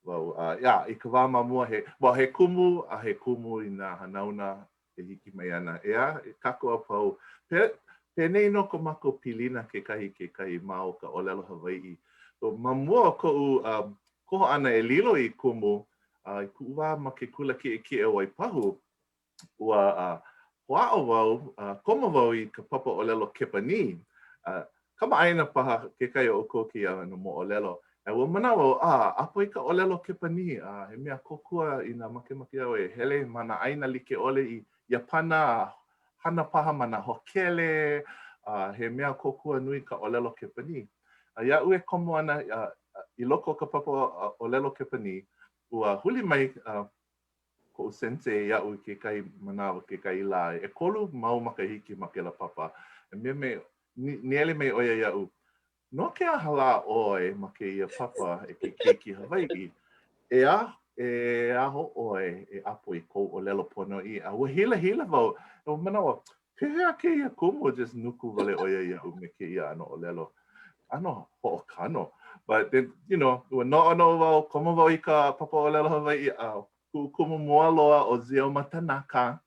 wau. A, yeah, i ka wā ma mua, he, well, he kumu a he kumu i nā hanauna e hiki mai ana. ʻEā, e kākou a pau, pe, penei nō ko mākou pilina kekahi i kekahi ma o ka ʻōlelo Hawaiʻi. So, ma mua o koʻu um, koho ʻana e lilo i kumu, uh, i kuʻu wā ma ke kula kiʻekiʻe o Waipahu, ua uh, hoʻāʻo wau, uh, komo wau i ka papa ʻōlelo Kepanī. Uh, Kamaʻāina paha kekahi o ʻoukou kēia ʻano moʻolelo. A ua manaʻo wau, a, ʻapo i ka ʻōlelo Kepanī, a he mea kōkua inā makemake au e hele ma nā ʻāina like ʻole i Iāpana a hana paha ma nā hōkele, a he mea kōkua nui ka ʻōlelo Kepanī. A iaʻu e komo ana i loko o ka papa ʻōlelo Kepanī, ua huli mai. koʻu sensei iaʻu i kekahi manawa, kekahi lā, ʻekolu mau makahiki ma kēlā papa. E mea mai, nīele mai ʻo ia iaʻu, No ke aha lā ʻoe ma kēia papa e ke keiki Hawaiʻi? E a, e aho ʻoe e ʻapo i kou ʻōlelo ponoʻī. A ua hilahila wau, ua manaʻo, pehea kēia kumu just nuku wale ʻo ia iaʻu me kēia ʻano ʻōlelo, ʻano hoʻokano. But then, you know, ua noʻonoʻo wau, komo wau i ka papa ʻōlelo Hawaiʻi, a kuʻu kumu mua loa ʻo Zeoma Tanaka,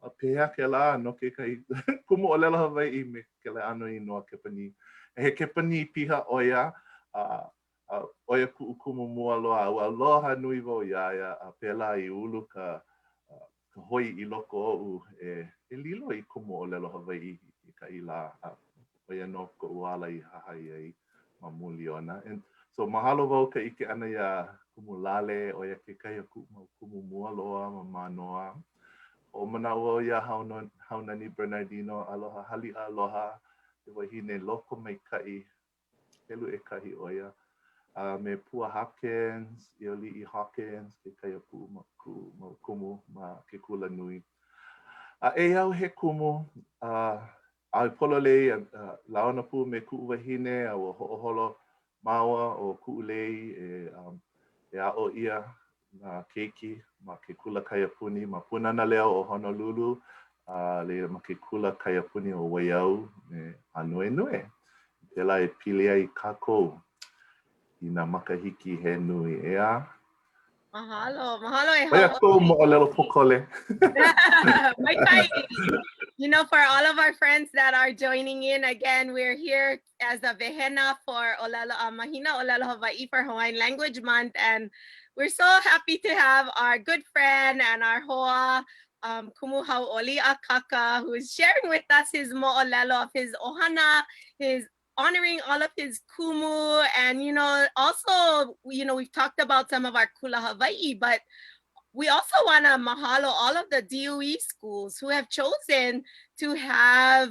A pehea kēlā no kekahi kumu ʻōlelo Hawaiʻi me kēlā ʻano inoa Kepanī. He Kepanī piha ʻo ia, a a ʻo ia kuʻu kumu mua loa, a ua aloha nui wau iā ia, a pēlā i ulu ka ka hoi i loko oʻu e e lilo i kumu ʻōlelo Hawaiʻi i kekahi lā, a ʻo ia nō koʻu ala i hahai ai ma muli ona. And so mahalo wau ka ʻike ʻana iā Kumu Lale, ʻo ia kekahi o kuʻu mau kumu mua loa ma Mānoa. Hoʻomanaʻo wau iā Haunani Bernardino, aloha haliʻa aloha, he wahine lokomaikaʻi, helu ʻekahi ʻo ia. A me Pua Hopkins, Ioliʻi Hawkins, kekahi o kuʻu kuʻu mau kumu ma ke kula nui. A eia au he kumu, a A pololei, a launa pū me kuʻu wahine, a ua hoʻoholo māua ʻo Kuʻulei e, e aʻo ʻia nā keiki ma ke kula kaiapuni ma Pūnana Leo o Honolulu, a laila ma ke kula kaiapuni o Waiau me Ānuenue. Pēlā e pili ai kākou i nā makahiki he nui, ʻeā? Mahalo, mahalo e ʻO ia koʻu moʻolelo pōkole. Maikaʻi. You know, for all of our friends that are joining in, again, we're here as a wehena for Olelo, uh, Mahina Olelo Hawaii for Hawaiian Language Month. And we're so happy to have our good friend and our hoa, um, Kumu Hau'oli Akaka, who is sharing with us his mo'olelo of his ohana, his honoring all of his kumu and you know also you know we've talked about some of our kula Hawaii but we also want to mahalo all of the DOE schools who have chosen to have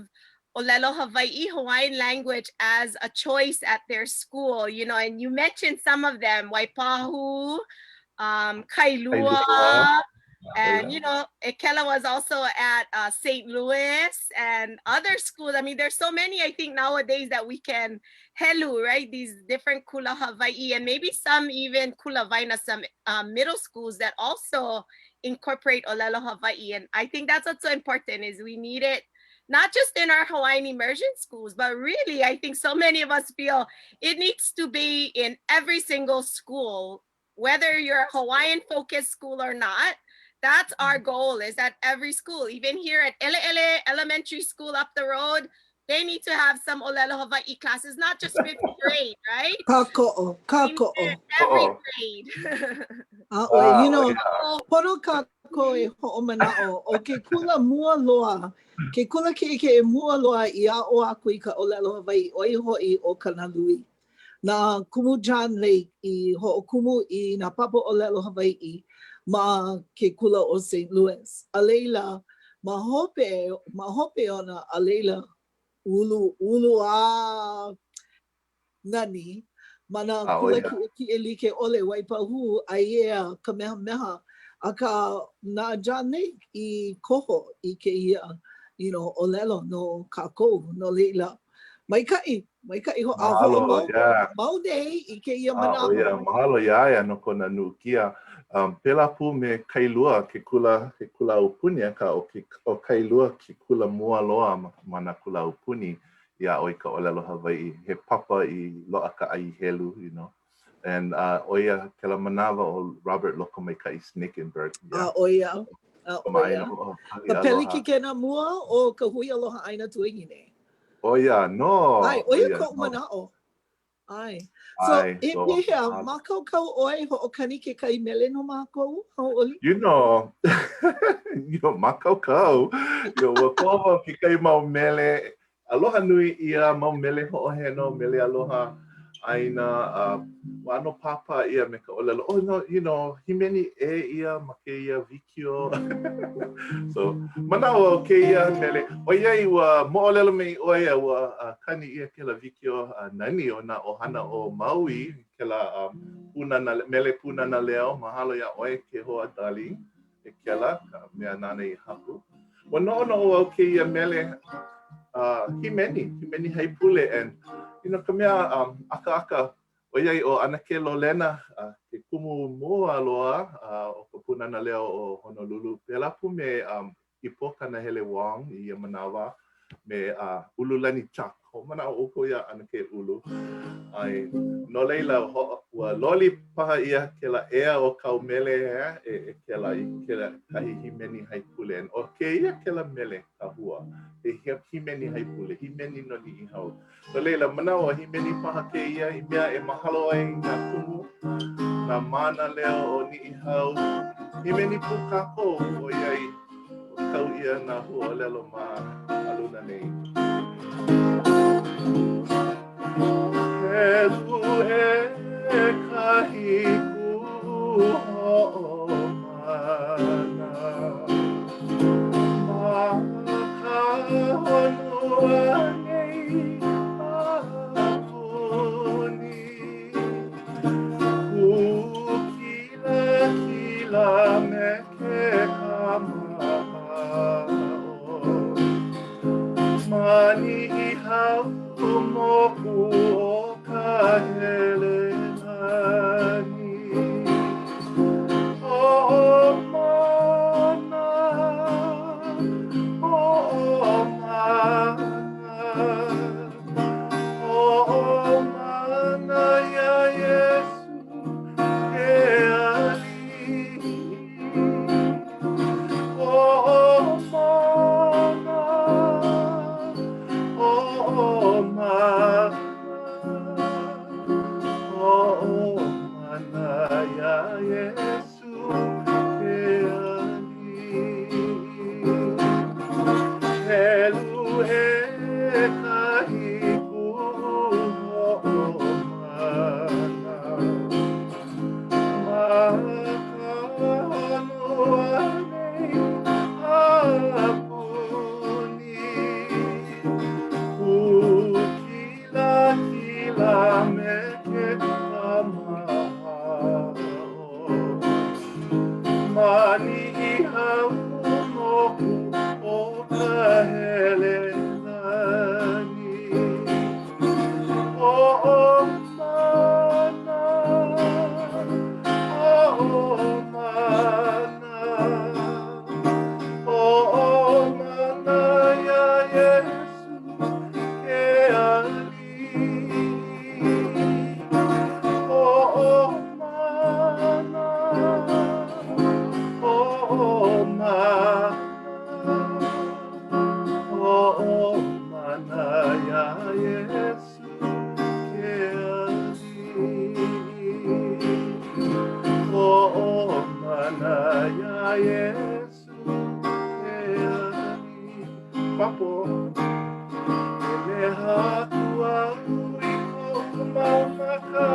Olelo Hawaii Hawaiian language as a choice at their school, you know, and you mentioned some of them, Waipahu, um, Kailua, Kailua. And, you know, Ekela was also at uh, St. Louis and other schools. I mean, there's so many, I think, nowadays that we can helu, right? These different Kula Hawaii and maybe some even Kula Waena, some uh, middle schools that also incorporate Olelo Hawaii. And I think that's what's so important is we need it not just in our Hawaiian immersion schools, but really, I think so many of us feel it needs to be in every single school whether you're a Hawaiian focused school or not, that's our mm-hmm. goal is that every school, even here at Eleele Elementary School up the road, they need to have some Olelo Hawaii classes, not just fifth grade, right? Kako'o, kako'o. Every grade. uh, well, you know, pono kākou e hoʻomanaʻo, ʻo ke kula mua loa, ke kula kiʻekiʻe mua loa i aʻo aku i ka ʻōlelo Hawaiʻi, ʻo ia hoʻi ʻo Kanalui. Na Kumu John Lake i hoʻokumu i nā papa ʻōlelo Hawaiʻi ma ke kula ʻo Saint Louis. A laila, ma hope, ma hope ona, a laila, ulu, ulu a nani ma nā kula kiʻekiʻe like ʻole, Waipahū, Aiea, Kamehameha, akā, na John Lake i koho i kēia, you know, ʻōlelo no kākou, no laila, Maikaʻi, maikaʻi ho, a hoʻomau, yeah. mau nei i kēia manawa. Oh, yeah. Mahalo iā ia no kona nuʻukia. Um, pēlā pū me Kailua, ke kula, ke kula aupuni, akā ʻo, ke, ʻo Kailua ke kula mua loa ma, ma nā kula aupuni i aʻo i ka ʻōlelo Hawaiʻi. He papa i loaʻa ka ʻai helu, you know. And uh, ʻo ia kēlā manawa ʻo Robert Lokomaikaʻi Snakenberg. Yeah. A ʻo ia. A ʻo ia. Ka pelikikena mua o ka Hui Aloha ʻAina Tuahine. ʻO ia nō. ʻAe, ʻo ia koʻu manaʻo. ʻAe. So, e pehea, mākaukau ʻoe hoʻokani kekahi mele no mākou, Hauʻoli? You know, you know, mākaukau. You know, ua koho kekahi mau mele Aloha nui ʻia, mau mele hoʻoheno, mele aloha ʻāina, a ua ʻano pāpā ʻia me ka ʻōlelo, oh no, you know, hīmeni ʻē ʻia ma kēia wikiō. So, manaʻo au kēia mele, ʻoiai ua moʻolelo mai ʻoe a ua kani ʻia kēlā wikiō nani o nā ʻohana o Maui, kēlā pūnana, mele Pūnana Leo, mahalo iā ʻoe ke hoa darling. Ekela, ka mea nāna i haku. Ua noʻonoʻo au kēia mele uh, hīmeni, hīmeni haipule, and you know, ka mea um, akaaka, ʻoiai ʻo ʻAnakē Lolena, uh, ke kumu mua loa uh, o ka Pūnana Leo o Honolulu, pēlā pū me um, Ipo Kanahele Wong i ia manawa me uh, Ululani Chuck. Hoʻomanaʻo ʻoukou iā ʻAnakē Ulu. ʻAe, no laila, ho, ua loli paha ʻia kēlā ea o kāu mele e, e, Ekela i kēlā kahi hīmeni haipule. And ʻo kēia kēlā mele kahua, he hīmeni haipule, hīmeni no Niʻihau. No laila, manaʻo hīmeni paha kēia i mea e mahalo ai i nā kumu, nā mānaleo o Niʻihau. Hīmeni pū kākou ʻoiai ua kau ʻia nā huaʻōlelo ma luna nei. Helu ʻekahi kuʻu hoʻomana Ma ka honua nei a puni Kū kilakila me ke kamahaʻo Ma Niʻihau moku o ka Helelani Hoʻomana, hoʻomana, hoʻomana iā Iesū ke aliʻi. Hoʻomana, hoʻomana, hoʻomana. Mana iā Iesū ke aliʻi. Helu ʻekahi kuʻu hoʻomana. Ma ka honua nei a puni. Kū Kilakila me ke kamahaʻo Ma Niʻihau moku o ka Helelani Hoʻomana, hoʻomana Hoʻomana iā Iesū ke aliʻi. Hoʻomana, hoʻomana, hoʻomana iā Iesū ke aliʻi. Hoʻomana iā Iesū. Papo E leha aku au i koʻu mau maka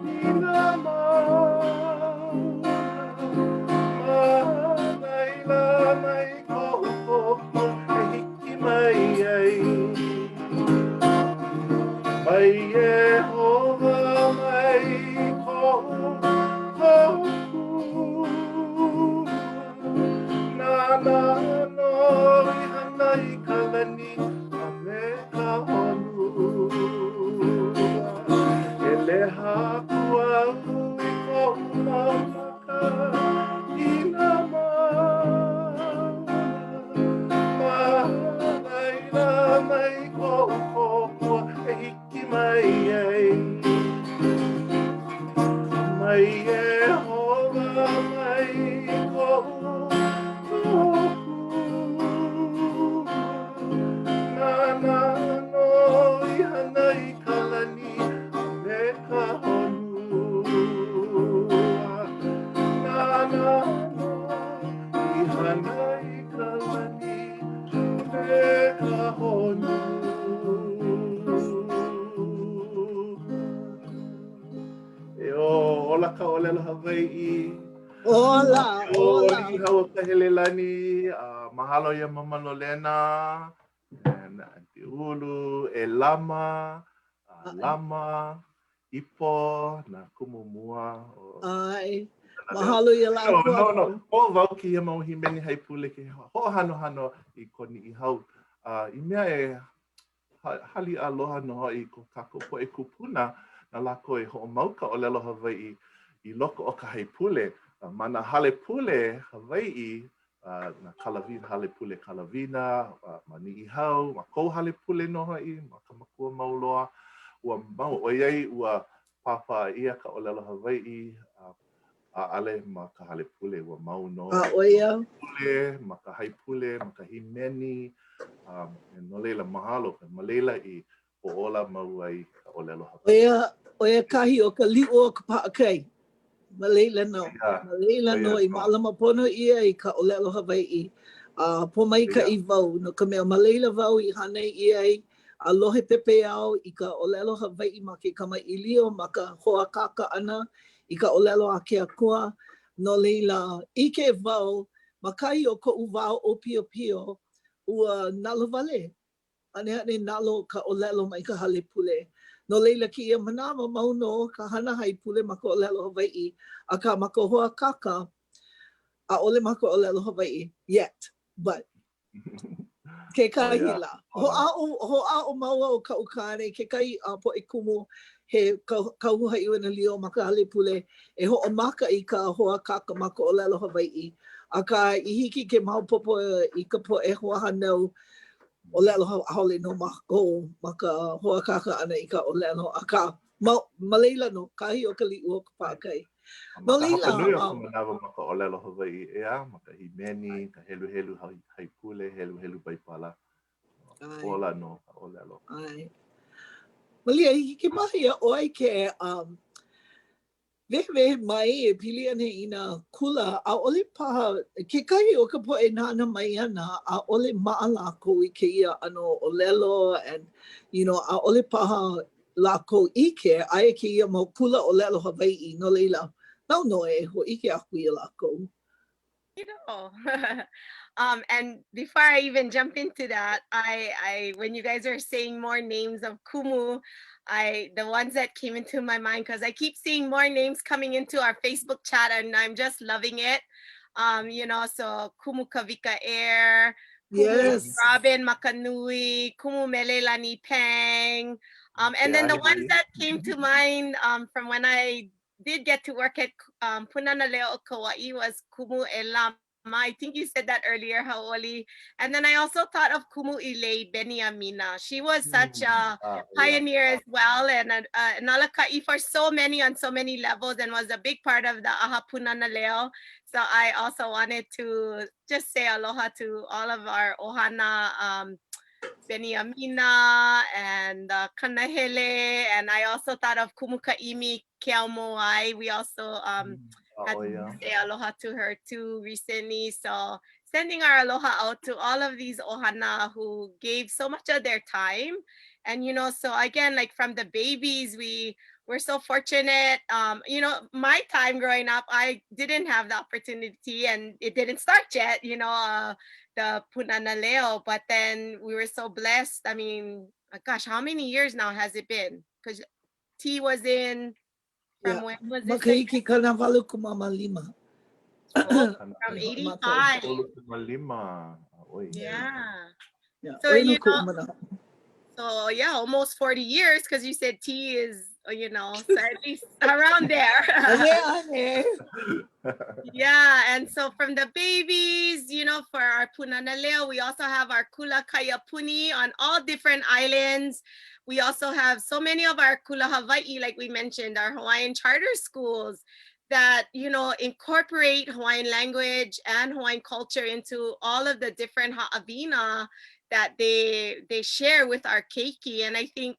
i nā mauna Ma laila mai koʻu kōkua e hiki mai ai Mai Iēhova mai koʻu kōkua Nāna nō i hana i ka lani a me ka honua. E leha aku au i koʻu mau maka i nā mauna. Ma laila mai koʻu kōkua e hiki mai ai. Mai Iēhova mai koʻu kōkua. Nāna nō i hana i ka lani a me ka honua. Nāna nō i hana i ka lani a me ka honua. E ō, ola ka ʻōlelo Hawaiʻi. Ola, ola. Niʻihau o ka Helelani. Uh, mahalo iā Mama Lolena, and Auntie Ulu, e Lama, uh, Lama, Ipo, nā kumu mua. ʻAe. Mahalo iā lākou. No, no, no. Kō wau kēia mau hīmeni haipule ke hoʻohanohano i ko Niʻihau. Uh, I mea e hali aloha nō hoʻi i ko kākou poʻe kūpuna, na lākou i hoʻomau ka ʻōlelo Hawaiʻi i loko o ka haipule. Ma nā hale pule Hawaiʻi, nā Kalawina, hale pule Kalawina, ma Niʻihau, ma kou hale pule nō hoʻi, ma ka Makua Mau Loa, ua mau, ʻoiai ua pāpā ʻia ka ʻōlelo Hawaiʻi, ʻaʻale ma ka hale pule, ua mau nō. A ʻo ia? Pule, ma ka haipule, ma ka hīmeni, um, no laila, mahalo, ma laila i hoʻōla mau ai ka ʻōlelo Hawaiʻi. ʻO ia, ʻo ia kahi o ka liʻu o ka paʻakai. Ma laila nō. Ma laila nō i mālama pono ʻia i ka ʻōlelo Hawaiʻi. A pōmaikaʻi wau, no ka mea, ma laila wau i hānai ʻia ai, a lohe pepeiao i ka ʻōlelo Hawaiʻi ma ke kamaʻilio, ma ka hoʻākāka ʻana i ka ʻōlelo a ke Akua. No laila, ʻike wau ma kahi o koʻu wā ʻōpiopio, ua nalowale, ʻaneʻane nalo ka ʻōlelo mai ka hale pule. No laila, kēia manawa mau nō ka hana haipule ma ka ʻōlelo Hawaiʻi, akā ma ka hoʻākāka, ʻaʻole ma ka ʻōlelo Hawaiʻi yet, but Kekahi lā. Hoʻāʻo, hoʻāʻo māua ʻo kaʻu kāne, kekahi a poʻe kumu, he kahu haʻiwena leo ma ka hale pule, e hoʻomaka i ka hoʻākāka ma ka ʻōlelo Hawaiʻi. Akā, i hiki ke maopopo i ka poʻe hoahānau ʻōlelo ʻaʻole nō mākou ma ka hoʻākāka ʻana i ka ʻōlelo, akā, ma, ma laila nō, kahi o ka liʻu o ka paʻakai. No laila, hapa nui o ka manawa ma ka ʻōlelo Hawaiʻi, ʻeā, ma ka hīmeni, ka heluhelu haipule, heluhelu Baibala. Ola nō ka ʻōlelo. ʻAe. Malia, hiki paha iā ʻoe ke um, wehewehe mai e pili ana i nā kula, ʻaʻole paha kekahi o ka poʻe nānā mai ana, ʻaʻole maʻa lākou i kēia ʻano ʻōlelo and, you know, ʻaʻole paha lākou ʻike, aia kēia mau kula ʻōlelo Hawaiʻi, no laila, nāu nō e hōʻike aku iā lākou. You know. um, and before I even jump into that, I, I when you guys are saying more names of kumu, I the ones that came into my mind because I keep seeing more names coming into our Facebook chat and I'm just loving it. Um, you know, so Kumu Kavika Air, Kumu yes. Robin Makanui, Kumu Melelani Pang. Um, and then the ones that came to mind um, from when I did get to work at um, Punana Leo Kauai was Kumu Elama. I think you said that earlier, Hauoli. And then I also thought of Kumu Ilei Beniamina. She was such mm. a uh, pioneer yeah. as well and a, a, an alaka'i for so many on so many levels and was a big part of the Aha Punana Leo. So I also wanted to just say aloha to all of our ohana, um, Beniamina and uh, Kanahele. And I also thought of Kumukaimi Keaumoai. We also um, mm. had oh, yeah. to say aloha to her too recently. So sending our aloha out to all of these ohana who gave so much of their time. And, you know, so again, like from the babies, we we're so fortunate. Um, you know, my time growing up, I didn't have the opportunity and it didn't start yet, you know, uh, the Punana Leo, but then we were so blessed. I mean, gosh, how many years now has it been? Because T was in from yeah. when was this? Makahiki kanawalukumamālima. Oh, from 85. Yeah. Yeah. So, you know, so yeah, almost 40 years because you said T is, uh, you know, so at least around there. yeah, and so from the babies, you know, for our Punana Leo, we also have our Kula Kaiapuni on all different islands. We also have so many of our Kula Hawaii, like we mentioned, our Hawaiian charter schools that, you know, incorporate Hawaiian language and Hawaiian culture into all of the different ha'awina that they they share with our keiki. And I think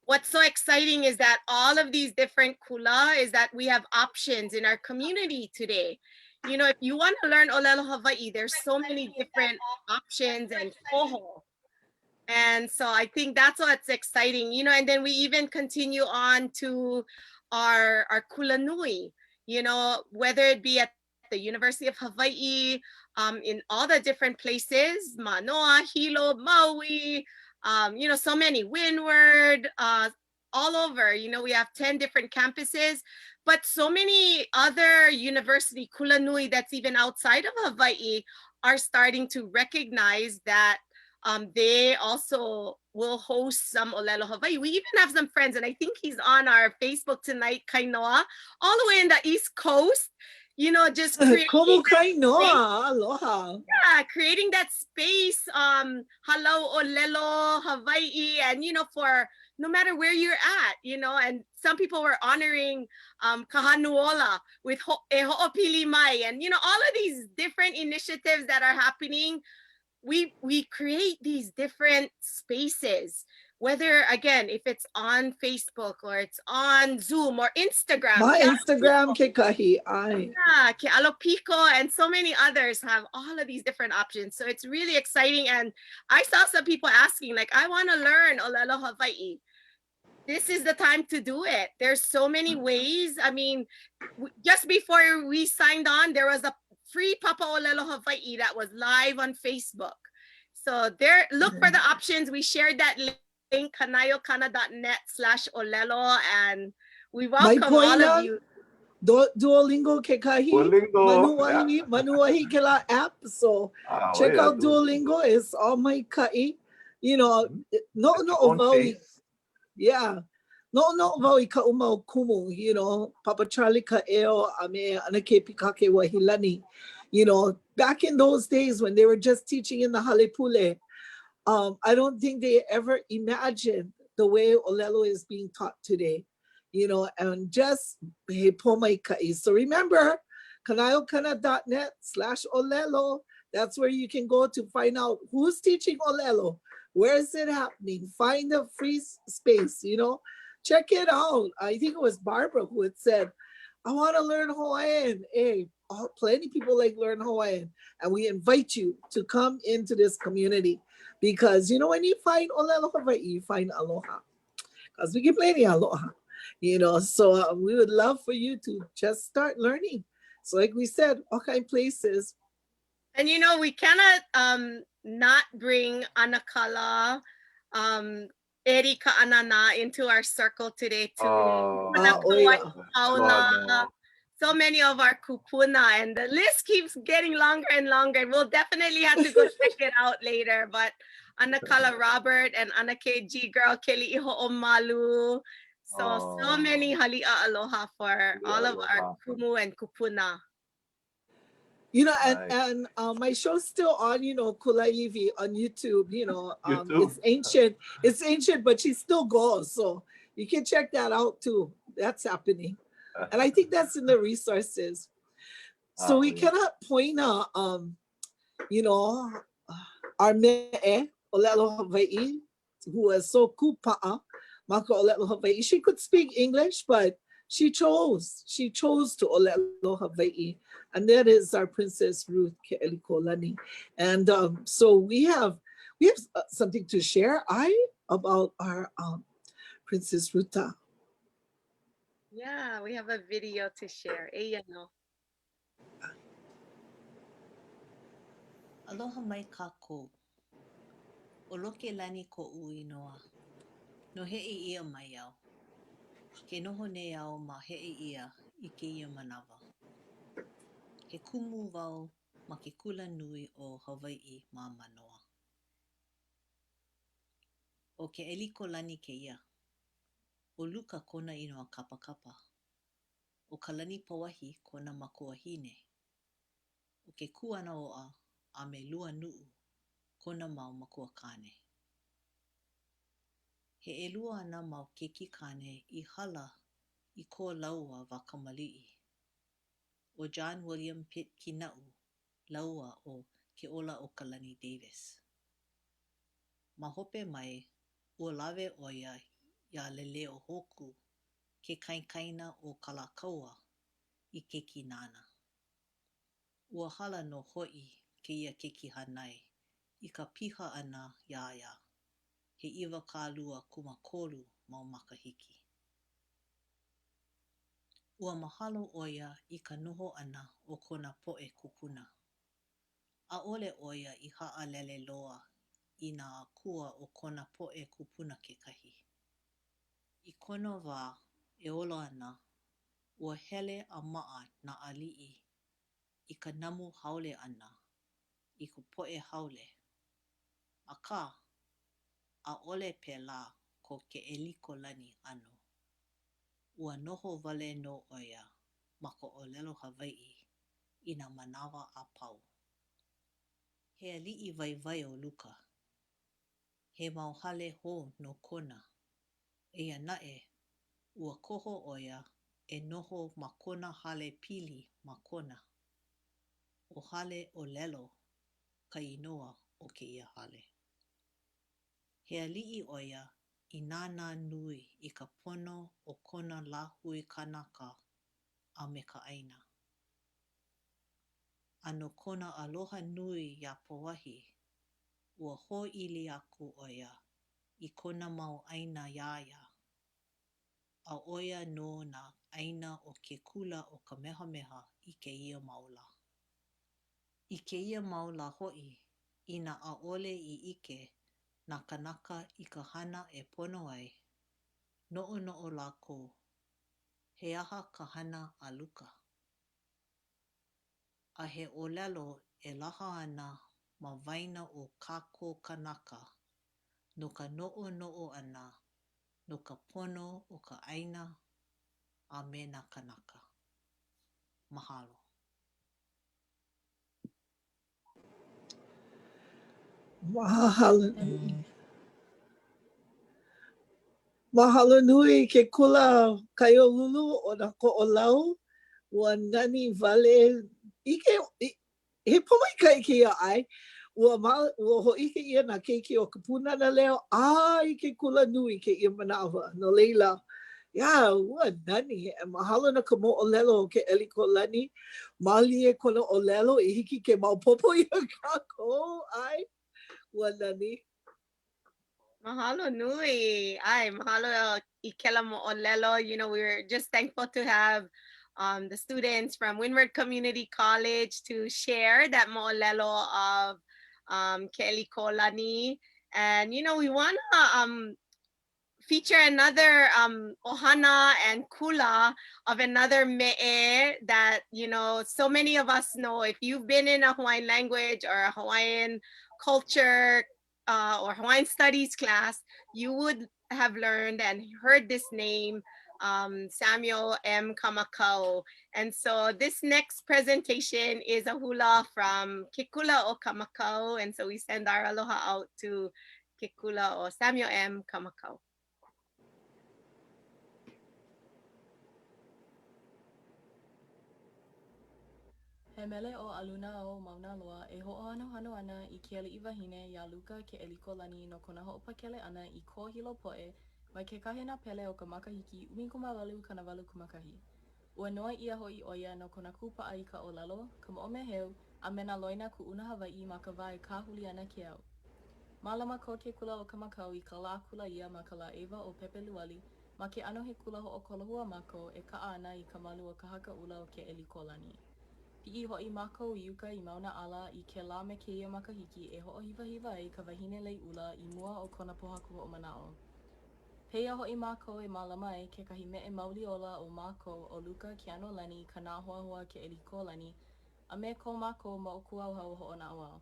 what's so exciting is that all of these different kula is that we have options in our community today. You know, if you want to learn Olelo Hawaii, there's so many different options and koho. And so I think that's what's exciting, you know, and then we even continue on to our, our kulanui, you know, whether it be at the University of Hawaii, um, in all the different places, Manoa, Hilo, Maui, um, you know, so many, Windward, uh, all over. You know, we have 10 different campuses, but so many other university, Kulanui, that's even outside of Hawaii, are starting to recognize that um, they also will host some Olelo Hawaii. We even have some friends, and I think he's on our Facebook tonight, Kainoa, all the way in the East Coast. You know, just creating Komo Kainoa, aloha. Yeah, creating that space, um, halau Olelo Hawaii, and you know, for no matter where you're at, you know, and some people were honoring um, Kahanuola with ho- e Ho'opili Mai, and you know, all of these different initiatives that are happening. We we create these different spaces, whether again, if it's on Facebook or it's on Zoom or Instagram. My Instagram kekahi, ai. Yeah, Kealopiko and so many others have all of these different options. So it's really exciting. And I saw some people asking, like, I want to learn Olelo Hawaii. This is the time to do it. There's so many ways. I mean, just before we signed on, there was a free Papa Olelo Hawaii that was live on Facebook. So there, look for the options. We shared that link, kanaeokana.net slash olelo, and we welcome all of you. Duolingo kekahi. Duolingo. Manuahi, yeah. Manuahi kela app. So ah, check out Duolingo. It's all my kai. You know, mm-hmm. no, no, no, yeah. No, no, wau i kaʻu mau kumu, you know, Papa Charlie Ka'eo a me ʻAnakē Pikake Wahilani. You know, back in those days when they were just teaching in the hale pule, um, I don't think they ever imagined the way Olelo is being taught today, you know, and just he pōmaikaʻi. So remember, kanaeokana.net slash olelo. That's where you can go to find out who's teaching Olelo, where is it happening, find a free space, you know, check it out. I think it was Barbara who had said, I want to learn Hawaiian. Hey, all, plenty people like learn Hawaiian. And we invite you to come into this community because, you know, when you find Olelo Hawaii, you find aloha. Because we can plenty aloha, you know. So uh, we would love for you to just start learning. So like we said, all kind of places. And you know, we cannot um, not bring Anakala, um, Erika Anana into our circle today too. Oh, uh, oh yeah. Paula, so many of our kupuna, and the list keeps getting longer and longer. We'll definitely have to go check it out later. But Anakala Robert and Anake G Girl Kelly Iho'omalu. So, oh. so many hali'a aloha for all of our kumu and kupuna. You know, and, nice. and uh, my show's still on, you know, Kulaiwi on YouTube, you know, um, YouTube. it's ancient, it's ancient, but she still goes. So you can check that out too. That's happening. And I think that's in the resources. So we cannot point out, um, you know, our me'e, Olelo Hawaii, who was so kupa'a, maka Olelo Hawaii. She could speak English, but she chose, she chose to Olelo Hawaii. And that is our Princess Ruth Ke'elikolani. And um, so we have, we have uh, something to share, I, about our um, Princess Ruta. Yeah, we have a video to share. Eia no. Aloha mai kākou. ʻO Lokelani koʻu inoa. No Heʻeia mai au. Ke noho nei au ma Heʻeia i kēia manawa. He kumu wau ma ke kula nui o Hawaiʻi ma Manoa. ʻO Keʻelikōlani kēia. ʻO Luka kona inoa kapakapa. ʻO Kalani Pauahi kona makuahine. ʻO ke Kūanaoʻa a me Luanuʻu kona mau makuakāne. He ʻelua āna mau keiki kāne i hala i ko lāua wā kamaliʻi, ʻo John William Pitt Kīnaʻu lāua ʻo Keolaokalani Davis. Ma hope mai, ua lawe ʻo ia iā Leleiohoku, ke kaikaina o Kalākaua, i keiki nāna. Ua hala nō hoʻi kēia keiki hānai i ka piha ʻana iā ia he 23 mau makahiki. Ua mahalo ʻo ia i ka noho ʻana o kona poʻe kūpuna. ʻAʻole ʻo ia i haʻalele loa i nā akua o kona poʻe kūpuna kekahi. I kona wā e ola ana, Ua hele a maʻa nā aliʻi i ka namu haole ʻana i ka poʻe haole, akā, ʻaʻole pēlā ko Keʻelikōlani ʻano. Ua noho wale nō ʻo ia ma ka ʻōlelo Hawaiʻi i nā manawa a pau. He aliʻi waiwai ʻo Luka. He mau hale hou nō kona. Eia naʻe, ua koho ʻo ia e noho ma kona hale pili ma Kona. ʻO Hale ʻŌlelo ka inoa o kēia hale. He aliʻi ʻo ia i nānā nui i ka pono o kona lāhui kanaka a me ka ʻāina. A no kona aloha nui iā Pauahi, ua hōʻili aku ʻo ia i kona mau ʻāina iā ia, a ʻo ia nō nā ʻāina o ke kula ʻo Kamehameha i kēia mau lā. I kēia mau lā hoʻi, inā ʻaʻole i ʻike nā kānaka i ka hana e pono ai, noʻonoʻo lākou, he aha ka hana a Luka? A he ʻōlelo e laha ana ma waena o kākou kānaka no ka noʻonoʻo ʻana no ka pono o ka ʻāina a me nā kānaka. Mahalo. Mahalo nui. Mahalo nui ke kula Kaiāulu o nā Koʻolau. Ua nani wale. ʻIke, he pōmaikaʻi kēia ʻae. Ua, ma, ua hōʻike ʻia nā keiki o ka Pūnana Leo a i ke kula nui kēia manawa. No laila, yeah, ua nani. Mahalo no ka moʻolelo o Keʻelikōlani. Mālie kona ʻōlelo i hiki ke maopopo iā kākou, ʻae, ua nani. Mahalo nui. ʻAe, mahalo i kēlā moʻolelo. You know, we were just thankful to have um, the students from Windward Community College to share that moʻolelo of um, Keʻelikōlani. And, you know, we want to um, feature another um, ohana and kula of another me'e that, you know, so many of us know. If you've been in a Hawaiian language or a Hawaiian culture uh, or Hawaiian studies class, you would have learned and heard this name, um, Samuel M. Kamakau. And so this next presentation is a hula from Ke Kula o Kamakau. And so we send our aloha out to Ke Kula o Samuel M. Kamakau. He mele ʻo A Luna o Mauna Loa e hoʻohanohano ana i ke aliʻi wahine iā Luka Keʻelikōlani no kona hoʻopakele ʻana i ko Hilo poʻe mai ke kahena pele o ka makahiki 1881. Ua noi ʻia hoʻi ʻo ia no kona kūpaʻa i ka ʻōlelo, ka moʻomeheu, a me nā loina kuʻuna Hawaiʻi ma ka wā e kāhuli ana ke au. Mālama ko ke kula o Kamakau i ka lā kula ia ma ka lā ʻeiwa o Pepeluali ma ke ʻano he kula hoʻokolohua mākou e kaʻa ana i ka malu o Ka Haka ʻUla o Keʻelikōlani. Piʻi hoʻi mākou i uka i Mauna ʻAla i kēlā me kēia makahiki e hoʻohiwahiwa ai ka wahine lei ʻula i mua o kona pōhaku hoʻomanaʻo. Pēia hoʻi mākou e mālama ai kekahi meʻe mauli ola o mākou ʻo Luka Keanolani Kanāhoahoa Keʻelikōlani a me ko mākou moʻokūʻauhau hoʻonaʻauao.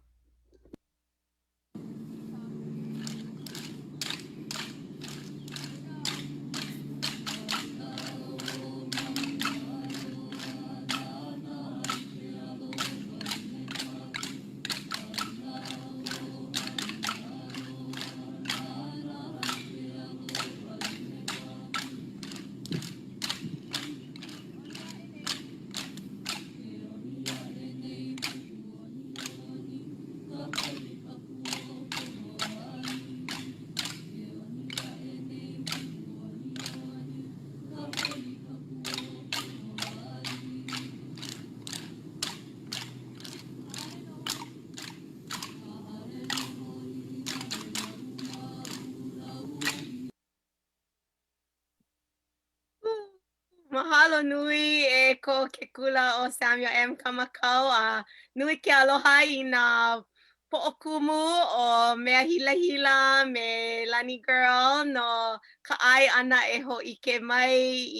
Mahalo nui e ko ke kula o Samuel M. Kamakau a nui ke aloha i nā. Poʻokumu o Mea Hilahila me Lani Girl no ka ʻae ʻana e hōʻike mai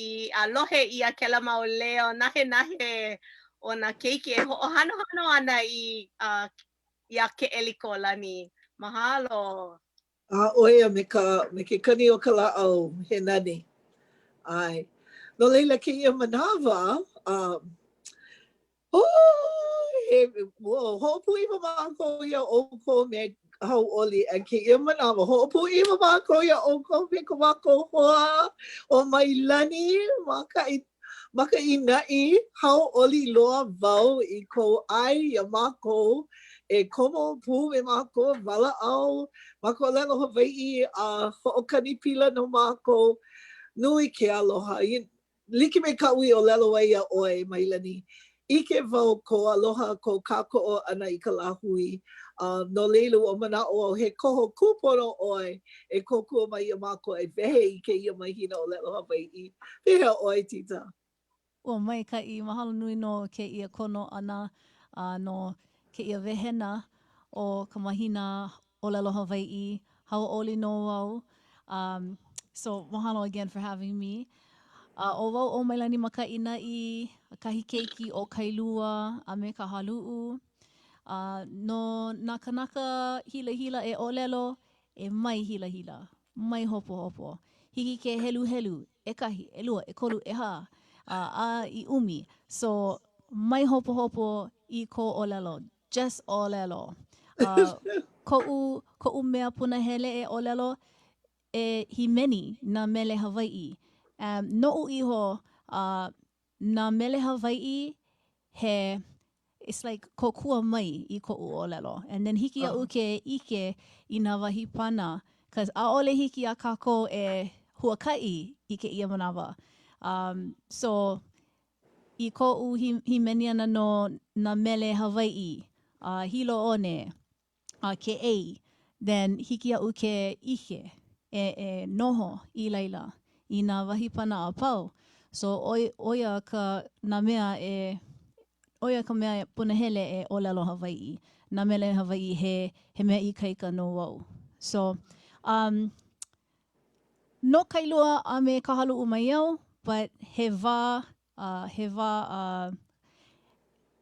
i a lohe ʻia kēlā mau leo nahenahe o nā keiki e hoʻohanohano ana i uh, iā Keʻelikōlani. Mahalo. A ʻo ia me ka, me ke kani o ka lāʻau, he nani. ʻAe. No laila, kēia manawa, um, Oh, he, ua hoʻopūʻiwa mākou iā ʻoukou me hauʻoli a kēia manawa, hoʻopūʻiwa mākou iā ʻoukou me ko mākou hoa ʻo Mailani Makaʻi, Makaʻīnaʻi, hauʻoli loa wau i kou ʻae iā mākou e komo pū me mākou, walaʻau ma ka ʻōlelo Hawaiʻi a hoʻokani pila no mākou. Nui ke aloha. Like me kaʻu i ʻōlelo ai iā ʻoe, Mailani, ʻike wau kou aloha, kou kākoʻo ʻana i ka lāhui, a no laila ua manaʻo au he koho kūpono ʻoe e kōkua mai iā mākou e wehe i kēia mahina ʻōlelo Hawaiʻi. Pehea ʻoe, Tita? Ua maikaʻi, mahalo nui no kēia kono ʻana a no kēia wehena o ka mahina ʻōlelo Hawaiʻi, hauʻoli nō wau. Um, so, mahalo again for having me. Uh, ʻo wau ʻo Mailani Makaʻīnaʻi, kahi keiki o Kailua a me Kahaluʻu. Uh, no nā kanaka hilahila e ʻōlelo, e mai hilahila, mai hopohopo. Hiki ke heluhelu, ʻekahi, ʻelua, ʻekolu, ʻehā, uh, a i ʻumi. So, mai hopohopo i kou ʻōlelo. Just ʻōlelo. Uh, koʻu, koʻu mea punahele e ʻōlelo, e hīmeni nā mele Hawaiʻi. Um, noʻu iho, uh, nā mele Hawaiʻi, he, it's like kōkua mai i koʻu ʻōlelo. And then hiki iaʻu ke ʻike i nā wahi pana, cause ʻaʻole hiki iā kākou e huakaʻi i kēia manawa. Um, so, I koʻu hīmeni ʻana no nā mele Hawaiʻi, a Hilo One, a Keʻei, then hiki iaʻu ke ʻike e, e noho i laila i nā wahi pana a pau. So ʻo, ʻo ia ka, nā mea e, ʻo ia ka mea punahele e ʻōlelo Hawaiʻi. Nā mele Hawaiʻi he, he mea ikaika nō wau. So, um, No Kailua a me Kahaluʻu mai au, but he wā, uh, he wā, uh,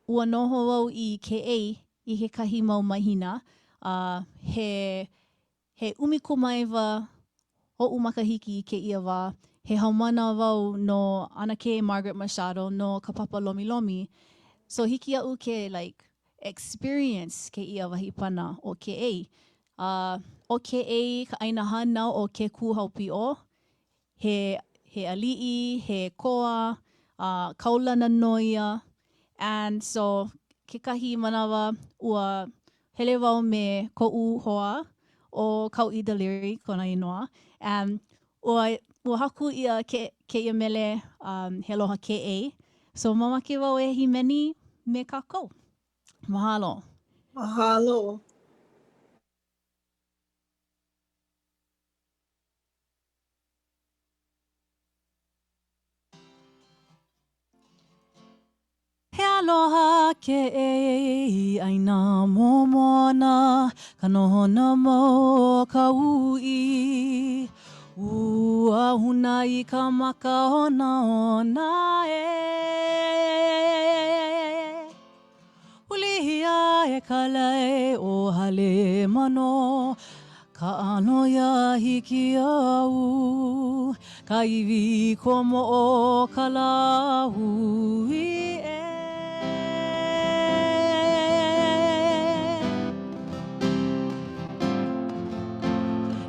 ua noho au i Keʻei i kekahi mau mahina, uh, he, he 19 oʻu makahiki i kēia wā, he haumāna wau no ʻAnakē Margaret Machado no ka papa lomilomi, so hiki iaʻu ke like experience kēia wahi pana ʻo Keʻei. A ʻo Keʻei ka ʻāina hānau o Kekūhaupiʻo, he, he aliʻi, he koa, a kaulana nō ia. And so, kekahi manawa, ua hele wau me koʻu hoa, ʻo Kauʻi Deliri kona inoa, and ua, ua haku ʻia ke, kēia mele, um, He Aloha Keʻei. So, mamake wau e hīmeni me kākou. Mahalo. Mahalo. He aloha Keʻei ʻāina momona ka nohona mau o ka uʻi Ua hūnā i ka maka onaona ē Hulihia e ka lae ʻo Halemano Kaʻano iā Hikiau Ka iwi kuamoʻo o ka lāhui ē.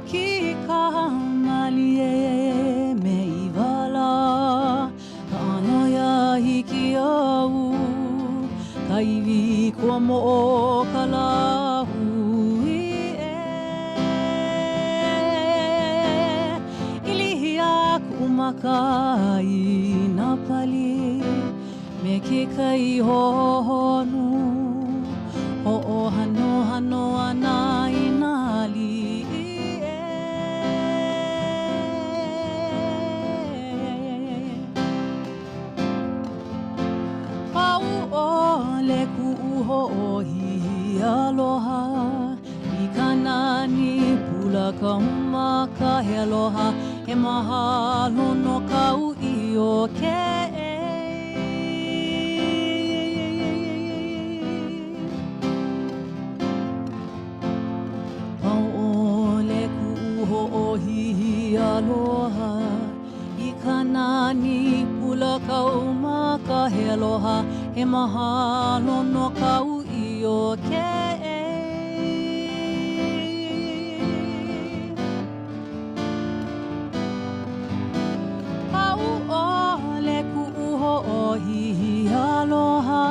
Kīkā mālie me ʻIwa lā Kaʻano iā Hikiau Ka iwi kuamoʻo o ka lāhui ē Ilihia kuʻu maka i nā pali Me ke kai hohonu Hoʻohanohano ana i nā aliʻi ē. Pau ʻole kuʻu hoʻohihi ē. aloha I ka nani pula ka maka he aloha He mahalo no ka uʻi o Keʻei Pau ʻole kuʻu hoʻohihi aloha I ka nani pula kaʻu maka he aloha He mahalo no ka uʻi o Keʻei Pau ʻole kuʻu hoʻohihi aloha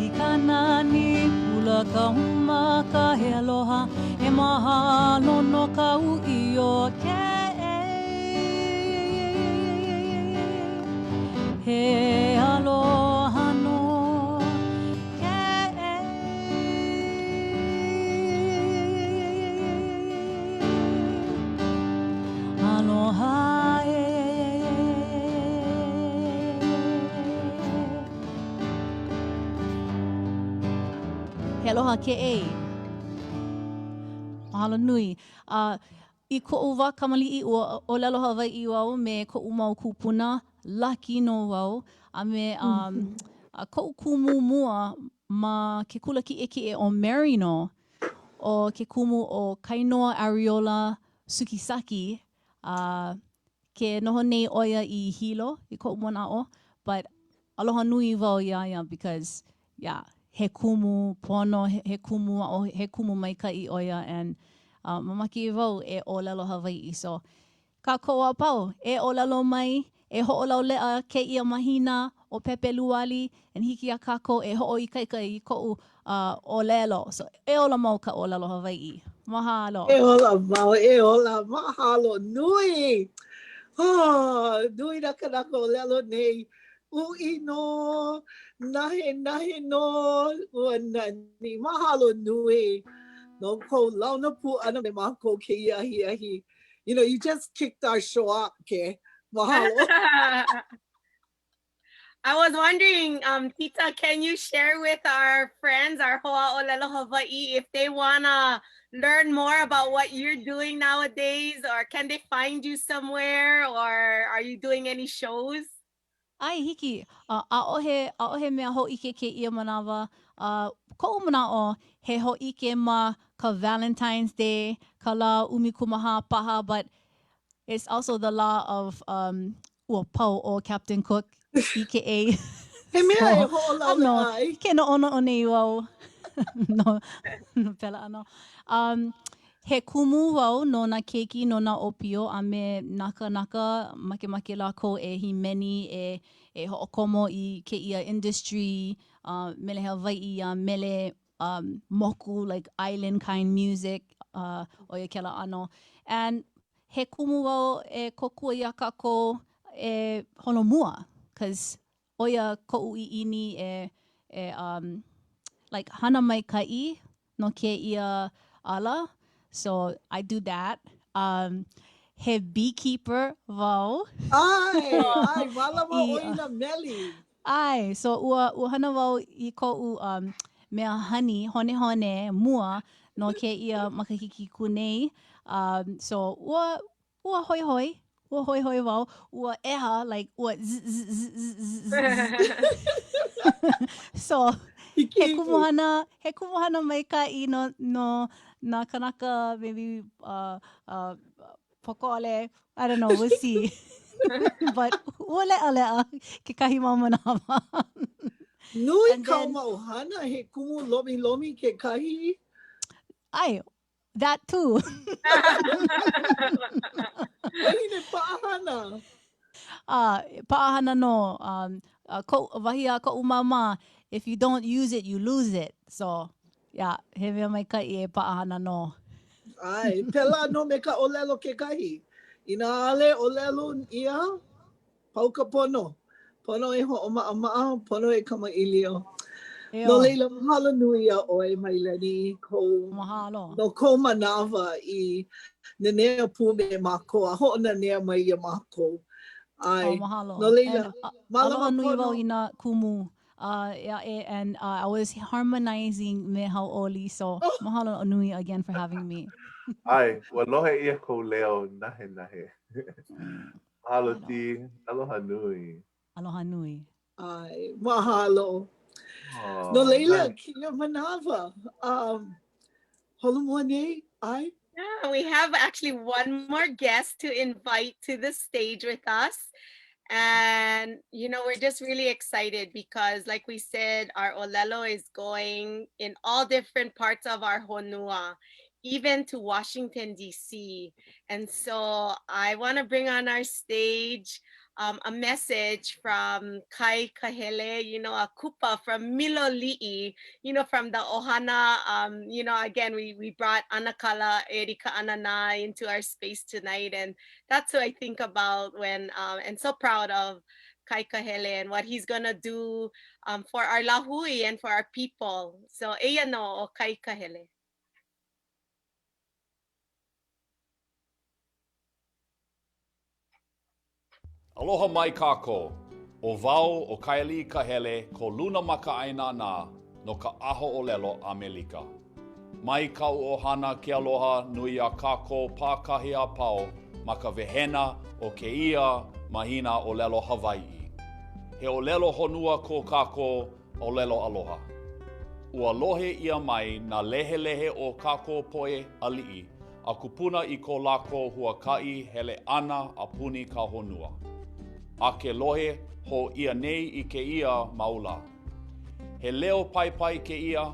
I ka nani pula kaʻu maka he aloha He mahalo no ka uʻi o Keʻei He aloha no Keʻei Aloha ē. He aloha Keʻei. Mahalo nui. Uh, i koʻu wā kamaliʻi, ua ʻōlelo Hawaiʻi wau me koʻu mau kūpuna, lucky nō wau, a me um, a koʻu kumu mua ma ke kula kiʻekiʻe ʻo Maryknoll, ʻo ke kumu ʻo Kainoa Ariola Sugisaki, a ke noho nei ʻo ia i Hilo, i koʻu manaʻo, but aloha nui wau iā ia because, yeah, he kumu pono, he kumu aʻo, he kumu maikaʻi ʻo ia and uh, mamake wau e ʻōlelo Hawaiʻi. So, kākou a pau, e ʻōlelo mai, e hoʻolauleʻa kēia mahina ʻo Pepeluali, and hiki iā kākou e hoʻoikaika i koʻu uh, ʻōlelo. So, e ola mau ka ʻōlelo Hawaiʻi. Mahalo. E ola mau, e ola, mahalo nui. Oh, nui nā kanaka ʻōlelo nei. Uʻi nō, nahenahe nō, ua nani. Mahalo nui no kou launa pū ʻana me mākou kēia ahiahi. You know, you just kicked our show up, ke? Mahalo. I was wondering, um, Tita, can you share with our friends, our Hoa Olelo Hawaii, if they wanna learn more about what you're doing nowadays, or can they find you somewhere, or are you doing any shows? ʻAe, hiki. Uh, ʻaʻohe, ʻaʻohe mea hōʻike kēia manawa. Uh, koʻu manaʻo, he hōʻike ma ka Valentine's Day, ka lā 14 paha, but it's also the lā of um, ua pau ʻo Captain Cook i Keʻei. He mea e hoʻolauleʻa ai. Ke noʻonoʻo nei wau no, no pēlā ʻano. Um, he kumu wau no nā keiki, no nā ʻōpio, a me nā kānaka makemake lākou e hīmeni, e, e hoʻokomo i kēia industry, uh, mele Hawaiʻi a mele um, moku, like island kind music, uh, ʻo ia kēlā ʻano. And he kumu wau e kōkua iā kākou e holomua, cause ʻo ia koʻu ʻiʻini e, e um, like hana maikaʻi no kēia ala, so I do that. Um, he beekeeper wau. ʻAe, ʻae, mālama ʻoe i nā meli. ʻAe, so ua, ua hana wau i koʻu um, mea honey, honehone mua no kēia makahiki aku nei. Um, so ua, ua hoihoi, ua hoihoi wau, ua ʻeha, like, ua zzz, zzz, zzz, zzz. So, he kumuhana, he kumuhana maikaʻi no, no nā kanaka maybe uh, uh, pōkole, I don't know, we'll see. But ua leʻaleʻa kekahi mau manawa. Nui kāu mau hana, he kumu lomilomi kekahi? ʻAe, that too. Wahine paʻahana. Uh, paʻahana nō. Um, uh, ko, wahi a koʻu māmā, if you don't use it, you lose it. So, Yeah, he mea maikaʻi e paʻahana nō. ʻAe, pēlā nō me ka ʻōlelo kekahi. Inā ʻaʻole ʻōlelo ʻia, pau ka pono. Pono e hoʻomaʻamaʻa, pono e kamaʻilio. No laila, mahalo nui iā ʻoe, Mailani, i kou, Mahalo. no kou manawa i nanea pū me mākou a hoʻonanea mai iā mākou. ʻAe. Oh, mahalo. No laila, And, uh, mālama aloha nui pono. wau i nā kumu. uh, aʻe and uh, I was harmonizing me Hau'oli so oh. mahalo nui again for having me. ʻAe, ua lohe ʻia kou leo nahenahe. Mahalo Tee, aloha nui. Aloha nui. ʻAe, mahalo. No laila, kēia manawa, um, holomua nei, ʻae? Yeah, we have actually one more guest to invite to the stage with us. And, you know, we're just really excited because, like we said, our Olelo is going in all different parts of our honua, even to Washington, D.C. And so I want to bring on our stage um, a message from Kai Kahele, you know, a kupa from Miloli'i, you know, from the Ohana. Um, you know, again, we, we brought Anakala Erika Anana into our space tonight. And that's who I think about when, um, and so proud of Kai Kahele and what he's gonna do um, for our lahui and for our people. So, eia no o Kai Kahele. Aloha mai kākou. ʻO wau ʻo Kaialiʻi Kahele ko luna makaʻāinana no ka ʻAhaʻōlelo ʻAmelika. Mai kaʻu ʻohana ke aloha nui iā kākou pākahi a pau ma ka wehena o kēia mahina ʻōlelo Hawaiʻi. He ʻōlelo honua ko kākou ʻōlelo aloha. Ua lohe ʻia mai nā lehelehe o kākou poʻe aliʻi a kupuna i ko lākou huakaʻi hele ʻana a puni ka honua. A ke lohe hou ʻia nei i kēia mau lā. He leo paipai kēia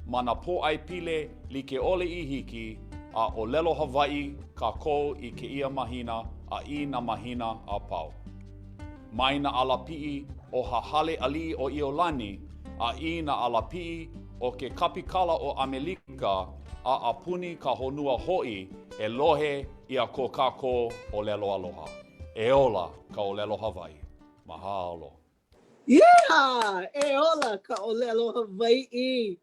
ma nā pōʻaipili like ʻole i hiki a ʻōlelo Hawaiʻi kākou i kēia mahina a i nā mahina a pau. Mai nā alapiʻi o ka Hale Aliʻi o ʻIolani a i nā alapiʻi o ke Kapikala o ʻAmelika a a puni ka honua hoʻi e lohe ʻia ko kākou ʻōlelo aloha. E ola ka ʻōlelo Hawaiʻi. Mahalo. Yeah! E ola ka ʻōlelo Hawaiʻi.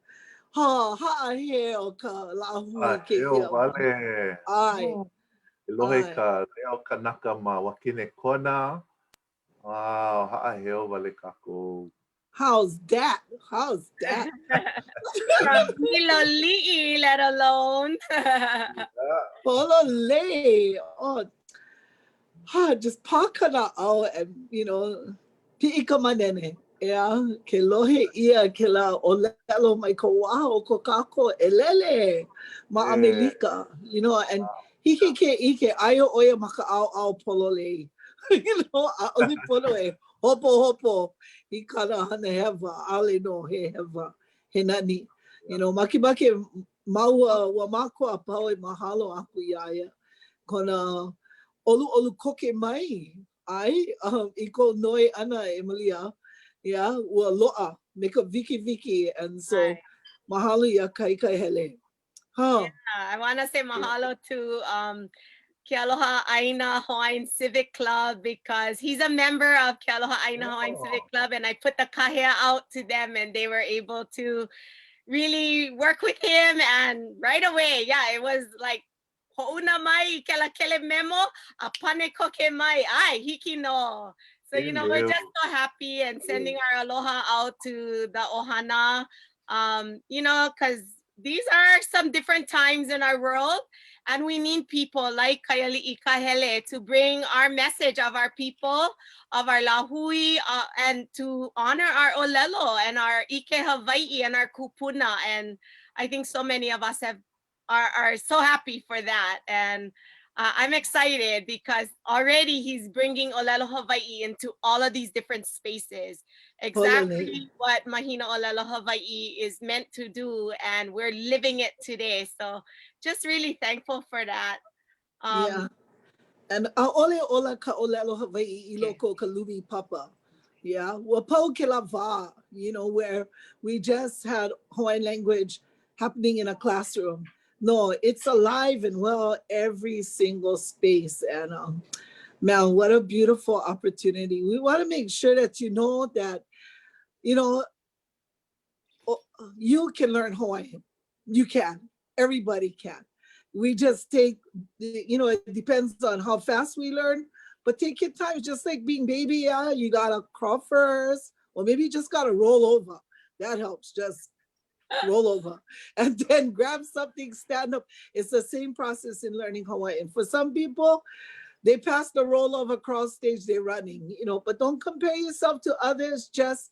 Ha, haʻaheo ka lāhui kēia. Haʻaheo wale. ʻAe. E lohe i ka leo kanaka ma Wakinekona. Wow, haʻaheo wale kākou. How's that? How's that? From Miloli'i, let alone. yeah. Pololei. Oh, ha, just pā ka naʻau and, you know, piʻi ka manene. ʻEā, ke lohe ʻia kēlā ʻōlelo mai ka waha o ko kākou ʻelele ma ʻAmelika, you know, and hiki ke ʻike, aia ʻo ia ma ka ʻaoʻao pololei. You know, ʻaʻole pono e hopohopo i kāna hana hewa, ʻaʻole nō he hewa, he nani. You know, makemake māua, ua mākou a pau e mahalo aku iā ia, kona ʻoluʻolu koke mai ʻae, um, i kou noi ʻana, e Malia, yeah, ua loaʻa me ka wikiwiki, and so ʻae. mahalo iā Kai Kahele. Huh. Yeah, I want to say mahalo to um, Kealoha Aina Hawaiian Civic Club because he's a member of Kealoha Aina oh. Hawaiian Civic Club and I put the kahea out to them and they were able to really work with him and right away, yeah, it was like Hoʻouna mai i kēlā kelememo a pane koke mai, ʻae, hiki nō. So, you know, we're just so happy and sending our aloha out to the ʻohana, um, you know, because these are some different times in our world and we need people like Kaiali'i Kahele to bring our message of our people, of our lahui, uh, and to honor our olelo and our ike Hawaii and our kupuna. And I think so many of us have are, are so happy for that. And uh, I'm excited because already he's bringing Olelo Hawaii into all of these different spaces. Exactly Totally. what Mahina Olelo Hawaii is meant to do, and we're living it today. So just really thankful for that. Um, yeah. And ʻaʻole ola ka ʻōlelo Hawaiʻi i loko o ka lumi papa. Yeah, ua pau kēlā wā, you know, where we just had Hawaiian language happening in a classroom. No, it's alive and well every single space. And um, man, what a beautiful opportunity. We want to make sure that you know that, you know, you can learn Hawaiian. You can. Everybody can. We just take, you know, it depends on how fast we learn, but take your time. Just like being baby, yeah, you gotta crawl first, Or maybe you just gotta roll over. That helps. Just roll over and then grab something, stand up. It's the same process in learning Hawaiian. For some people, they pass the rollover cross stage, they're running, you know, but don't compare yourself to others. Just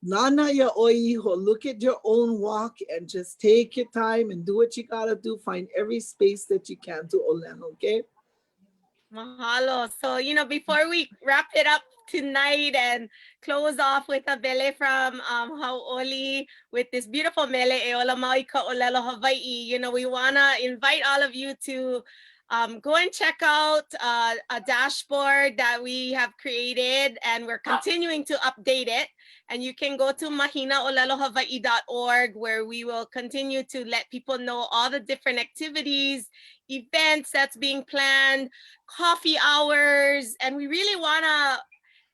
nana ya oiho, look at your own walk and just take your time and do what you gotta do. Find every space that you can to olelo, okay? Mahalo. So, you know, before we wrap it up tonight and close off with a mele from um, Hau'oli with this beautiful mele, E Ola Mau i ka Olelo Hawaii, you know, we want to invite all of you to um, go and check out uh, a dashboard that we have created and we're continuing to update it. And you can go to mahinaolelohawaii.org where we will continue to let people know all the different activities, events that's being planned, coffee hours, and we really want to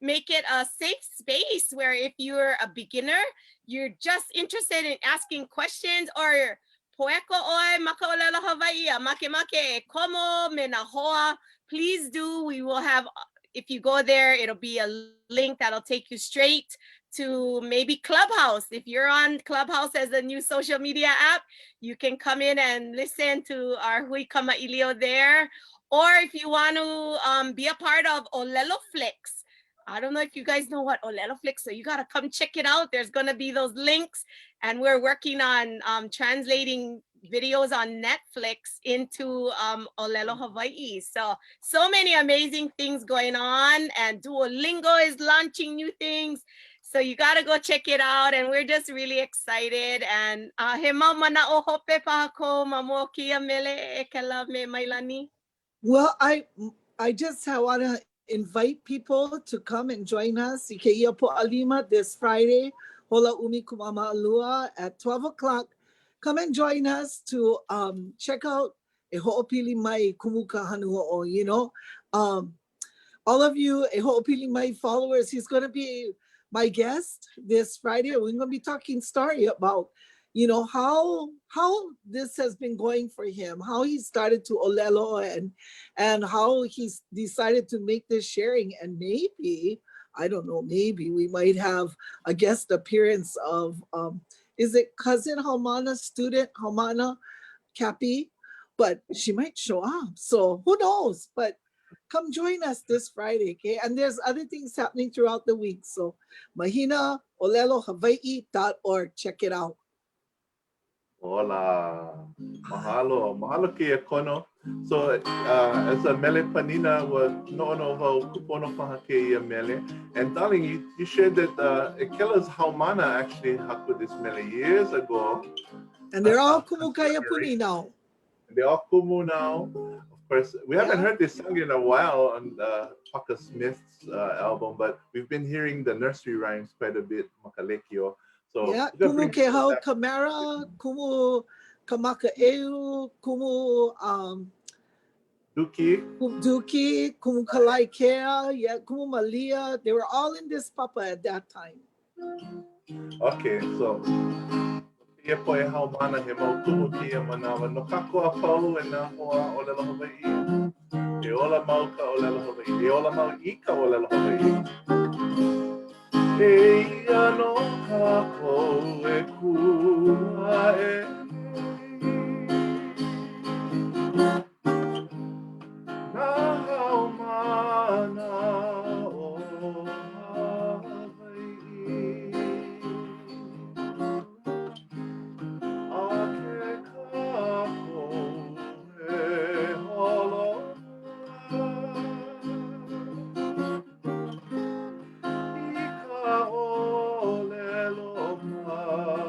make it a safe space where if you're a beginner, you're just interested in asking questions or poeko oe ma ka ʻōlelo Hawaiʻi a makemake e komo me nā hoa, please do. We will have, if you go there, it'll be a link that'll take you straight to maybe Clubhouse. If you're on Clubhouse as a new social media app, you can come in and listen to our Hui Kamailio there. Or if you want to um, be a part of Olelo Flicks, I don't know if you guys know what Olelo Flicks, so you got to come check it out. There's going to be those links, and we're working on um, translating videos on Netflix into um, Olelo Hawaii. So, so many amazing things going on, and Duolingo is launching new things. So you got to go check it out, and we're just really excited. And uh, he mau mana'o hope paha kou ma mua o kēia mele e Kela me Mailani. Well, I I just want to invite people to come and join us i kēia Pōʻalima this Friday, hola ʻumikumamālua at 12 o'clock. Come and join us to um, check out e hoʻopili mai Kumu Kahanuoʻo, you know. Um, all of you e hoʻopili mai followers, he's going to be my guest this Friday. We're going to be talking story about, you know, how how this has been going for him, how he started to olelo and and how he's decided to make this sharing. And maybe, I don't know, maybe we might have a guest appearance of, um, is it cousin Haumana, student Haumana Cappy? But she might show up. So who knows? But come join us this Friday, okay? And there's other things happening throughout the week. So mahinaolelohawaii.org. Check it out. Hola. Mahalo. Mahalo kēia kono. So, uh, as a mele panina, ua noʻonoʻo wau kūpono paha kēia mele. And darling, you, you shared that uh, Ekela's haumana actually haku this mele years ago. And they're all kumu kaiapuni now. They all kumu now. Of course, we haven't yeah. heard this song in a while on uh, Paka Smith's uh, album, but we've been hearing the nursery rhymes quite a bit, ma ka lekiō. So yeah, Kumu Kehau Kamara, Kumu Kamakaʻeu, Kumu um, Duki. Duki, Kumu Kalaikea, yeah, Kumu Malia. They were all in this papa at that time. Okay, so kēia poʻe haumāna he mau kumu kēia manawa no kākou a pau e nā hoa ʻōlelo Hawaiʻi. E ola mau ka ʻōlelo Hawaiʻi. E ola mau i ka ʻōlelo Hawaiʻi. Eia nō kākou e kū aʻe nei. Nā haumāna o Hawaiʻi. A ke kākou e holomua i ka ʻōlelo makua.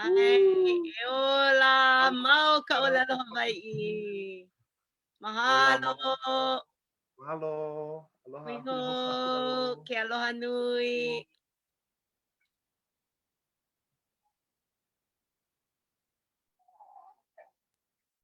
ʻAe, e ola mau ka ʻōlelo Hawaiʻi. Mahalo. Mahalo. Aloha. Hui hou. Ke aloha nui.